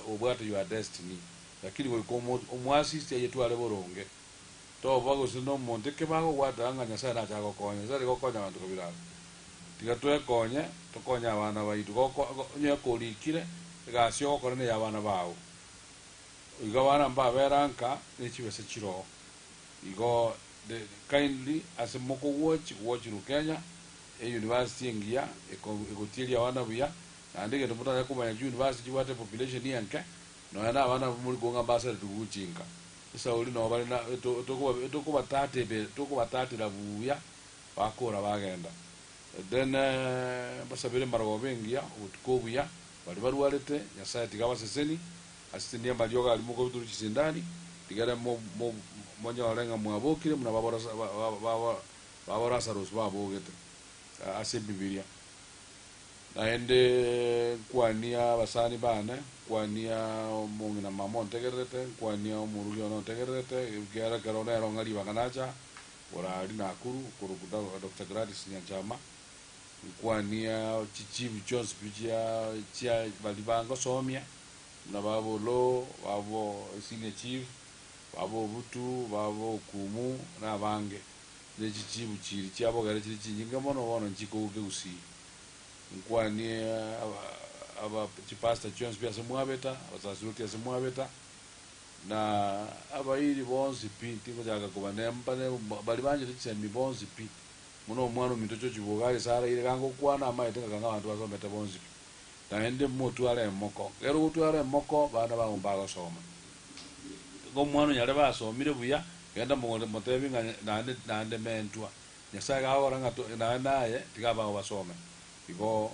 Speaker 2: obwate your destiny, lakini goika omoassist ayetware boronge. Toba gose nomonto ekebago gwateba ng'a Nyasae nache agokonye. Nyasae tari gokonya abanto kabira aba. Tiga twekonye, tokonye abana baito. Goko onye korikire, egasi ogokora neya abana bao. Igo abana mbabera nka ne chibesa chiroo. Igo the kindly ase mokogwochi gwochirwe Kenya, e university engiya egotieria abana buya, naende egento motanyare komanya chiuniversity chibwate epopulation enke, nonya na abana abwo mori kong'a mbasaretwe gochinka. Esauri noo bare na etokobatatebe tokobatatera buya bakora bagenda. Then mbasabere emarogoba engiya, obotuko obuya, baria barwarete, Nyasaye tiga abaseseni, Asesenie amariogo aria mokobitorwa chisindani, rigere monyore ng'a mwabokire buna babo Lasarosi babogete ase Ebibilia. Naende nkwanie abasani bane, nkwanie omong'ina mama ontegererete, nkwanie omorugi one ontegererete, ekiagera ekero nere ong'a ribaga nacha oraaria Nakuru okorokwa Doctor Gladys Nyanchama, nkwanie chichief chionsi pi chia baria bangosomia. Buna baba Oloo, baba Senior Chief, baba Obutu, baba Okumu, na abange, ne chichibu chiiri chiabo ekero chire chinyinge mono bono nchikogwa kegusii. Nkwanie aba chipastor chionsi pi ase mwabeta, abasasiroti ase mwabeta, na abairi bonsi pi, tingochaka kobanemba baria banchete chisemi bonsi pi, buna omwana ominto George Bogari ase araire iga ngokwana amaete ng'a kanga abanto basomete bonsi pi. Naende motware emoko. Ekero ogotwara emoko, bana bao mbagosoma. Igo omwana onyare basomire buya, genda mogore motebi ng'a naende naende mentwa. Nyasaye gagokora ng'a to naende naye tiga abao basome. Igo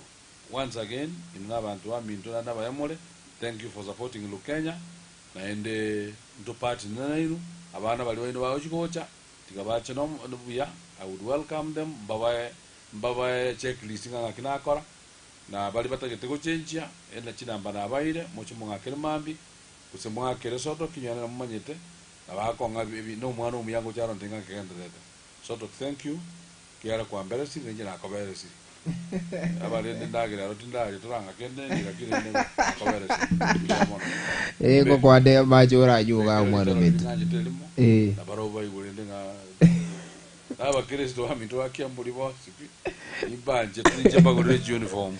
Speaker 2: once again, inwe na abanto baminto naende abaya more, thank you for supporting Lukenya, naende ntopartne nainwe, abana baria baino bagochi gocha, tiga bache nomo buya, I would welcome them, mbabae mbabae checklist ng'a ng'aki nakora. Na baria batagete gochenchia, ere chinamba nabaeire, moche mong'akere mambia, gose mong'akere Sodoki, inwe nere momanyete, na bakong'a ebi nomwana omuya ngocha aronte ng'a nkegendererete. Sodoki thank you, ekiagera kwamberesiri, nainche nakoberesiri. Abarende endagera ero tindaria torang'ake ende endi, lakini rende nakoberesiri. Mbuya mono.
Speaker 1: Eh, ngokwande amache oranywe igaa omwana ominto.
Speaker 2: Ng'anchete erimo,
Speaker 1: Eh.
Speaker 2: na barabwo baigwe rende ng'a Nabakeresito baminto ba Kiamburi bonsi pi, nimbanchete ninche mbagorere chiuniform.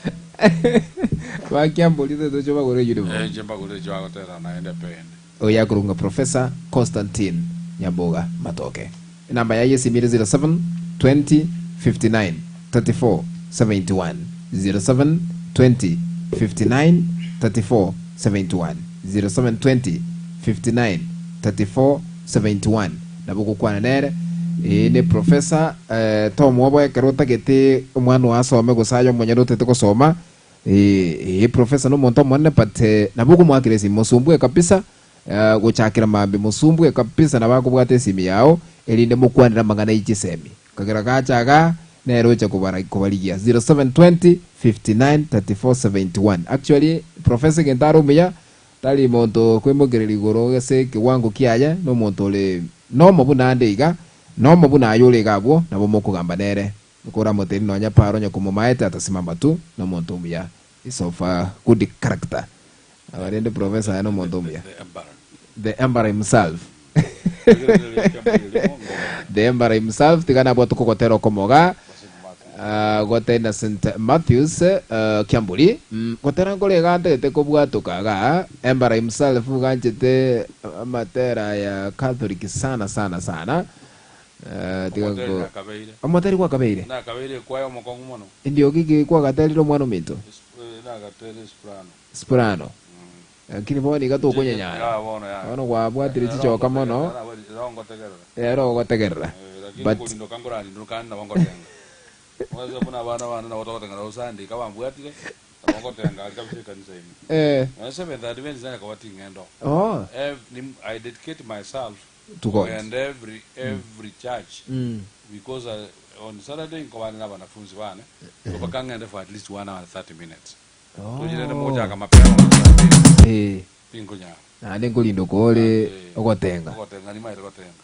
Speaker 1: Ba Kiamburi toche obagorere uniform.
Speaker 2: Eh, inche mbagorere echio bagotera naende pende.
Speaker 1: Oyo akorokwa Professor Constantine Nyamboga Matoke. Enamba yaye y'esimi ere 07 20 59 34 71, 07 20 59 34 71, 07 20 59 34 71. Nabo gokwana nere, Ee, ne professor, eh, tomwoboe ekero otagete omwana oo asome gose aye omonyene otagete gosoma, ee, ee, professor nomonto omonene but eh, nabo okomoakera esimi, mosumbue kabisa, eh, gochakera mambia mosumbue kabisa nabo akobwata esimi yao, erinde mokwanere amang'ana ye chisemi. Kagera gacha igaa, nere ocha kobara kobarigia 0720 59 34 71. Actually, professor egento are omuya, Tari monto okoimokereria igoro ase ekewango kiaye, nomonto ore nomo buna ande iga, nomo buna aye ore iga abwo, nabo mokogamba nere. Nkoramoteebie nonya Paulo onye komomaete atasimama tu, nomonto omuya. Is of a good character. Rende professor aye nomonto omuya. The emperor himself. The emperor himself tiga nabwate okogotera okomo iga. Ah, gote Innocent Matthews uh, Kiamburi mm, gotera nkore iga ntagete kobwatoka iga Emperor himself iga anchete amatera ya Catholic sana sana sana uh, tiga
Speaker 2: Omoteri
Speaker 1: nko
Speaker 2: nakabeire.
Speaker 1: omoteri gwakabeire
Speaker 2: Nakabeire ekwaya omokong'u mono.
Speaker 1: Ndioki ki kwagaterire omwana ominto
Speaker 2: Nagatere soprano.
Speaker 1: Soprano Lakini bono iga tokonyenyara
Speaker 2: Ya bono ya.
Speaker 1: bono gwabwatire chichoka mono
Speaker 2: Ero ngotegerera.
Speaker 1: ero ogotegerera.
Speaker 2: Lakini
Speaker 1: But
Speaker 2: nkorindoka nkorarindoka naende nabo ngotenga. Omanyete buna abana bane nabo togotenga nabo Sunday kabambwatire, nabo ngotenga aria kabisa ekanisa ime.
Speaker 1: Eh.
Speaker 2: Nonya Seventh Adventist nanya koba ting'endo.
Speaker 1: Oh.
Speaker 2: Ev nim I dedicate myself
Speaker 1: To God.
Speaker 2: kogenda every every church
Speaker 1: Mm.
Speaker 2: because I, on Saturday nkobane na abanafunzi bane, so mpaka ng'ende for at least one hour and 30 minutes. Tochirende
Speaker 1: Oh.
Speaker 2: mogochaka mapema on Sunday,
Speaker 1: Eh.
Speaker 2: tinkonyara.
Speaker 1: Naende nkorindoka ore
Speaker 2: Eh,
Speaker 1: ogotenga.
Speaker 2: Ogotenga nimaete gotenga.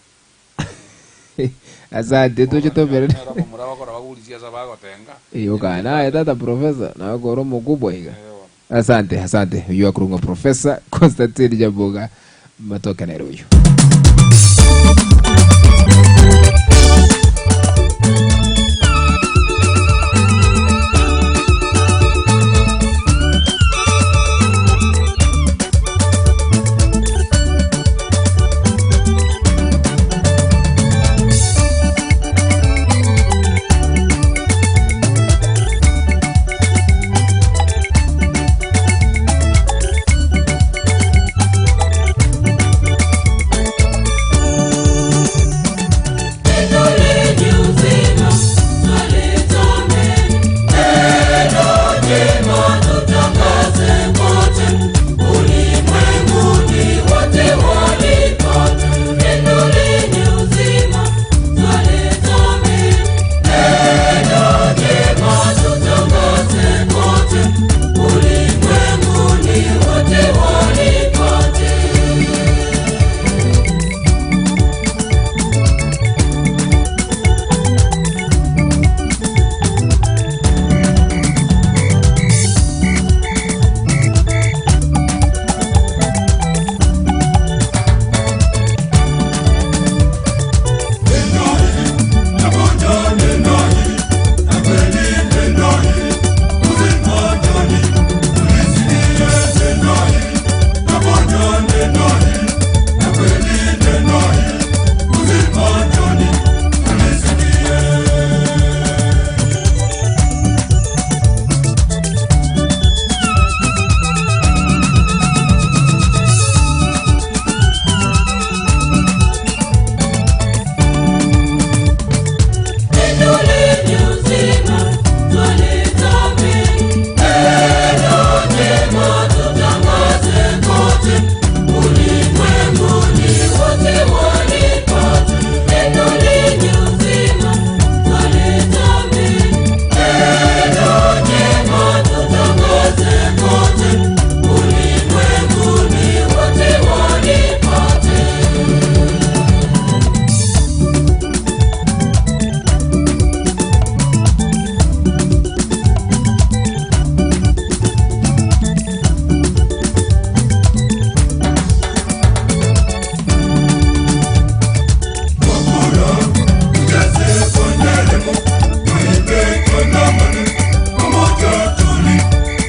Speaker 1: Asante toche tobere.
Speaker 2: Nero abamura bakora bagurisia ase bagotenga.
Speaker 1: Eh, okana aye tata professor nakora omokubwa iga.
Speaker 2: Eh, bono.
Speaker 1: Asante, asante. Oyo akorung'a Professor Constantine Nyaboga Matoke nere oyo.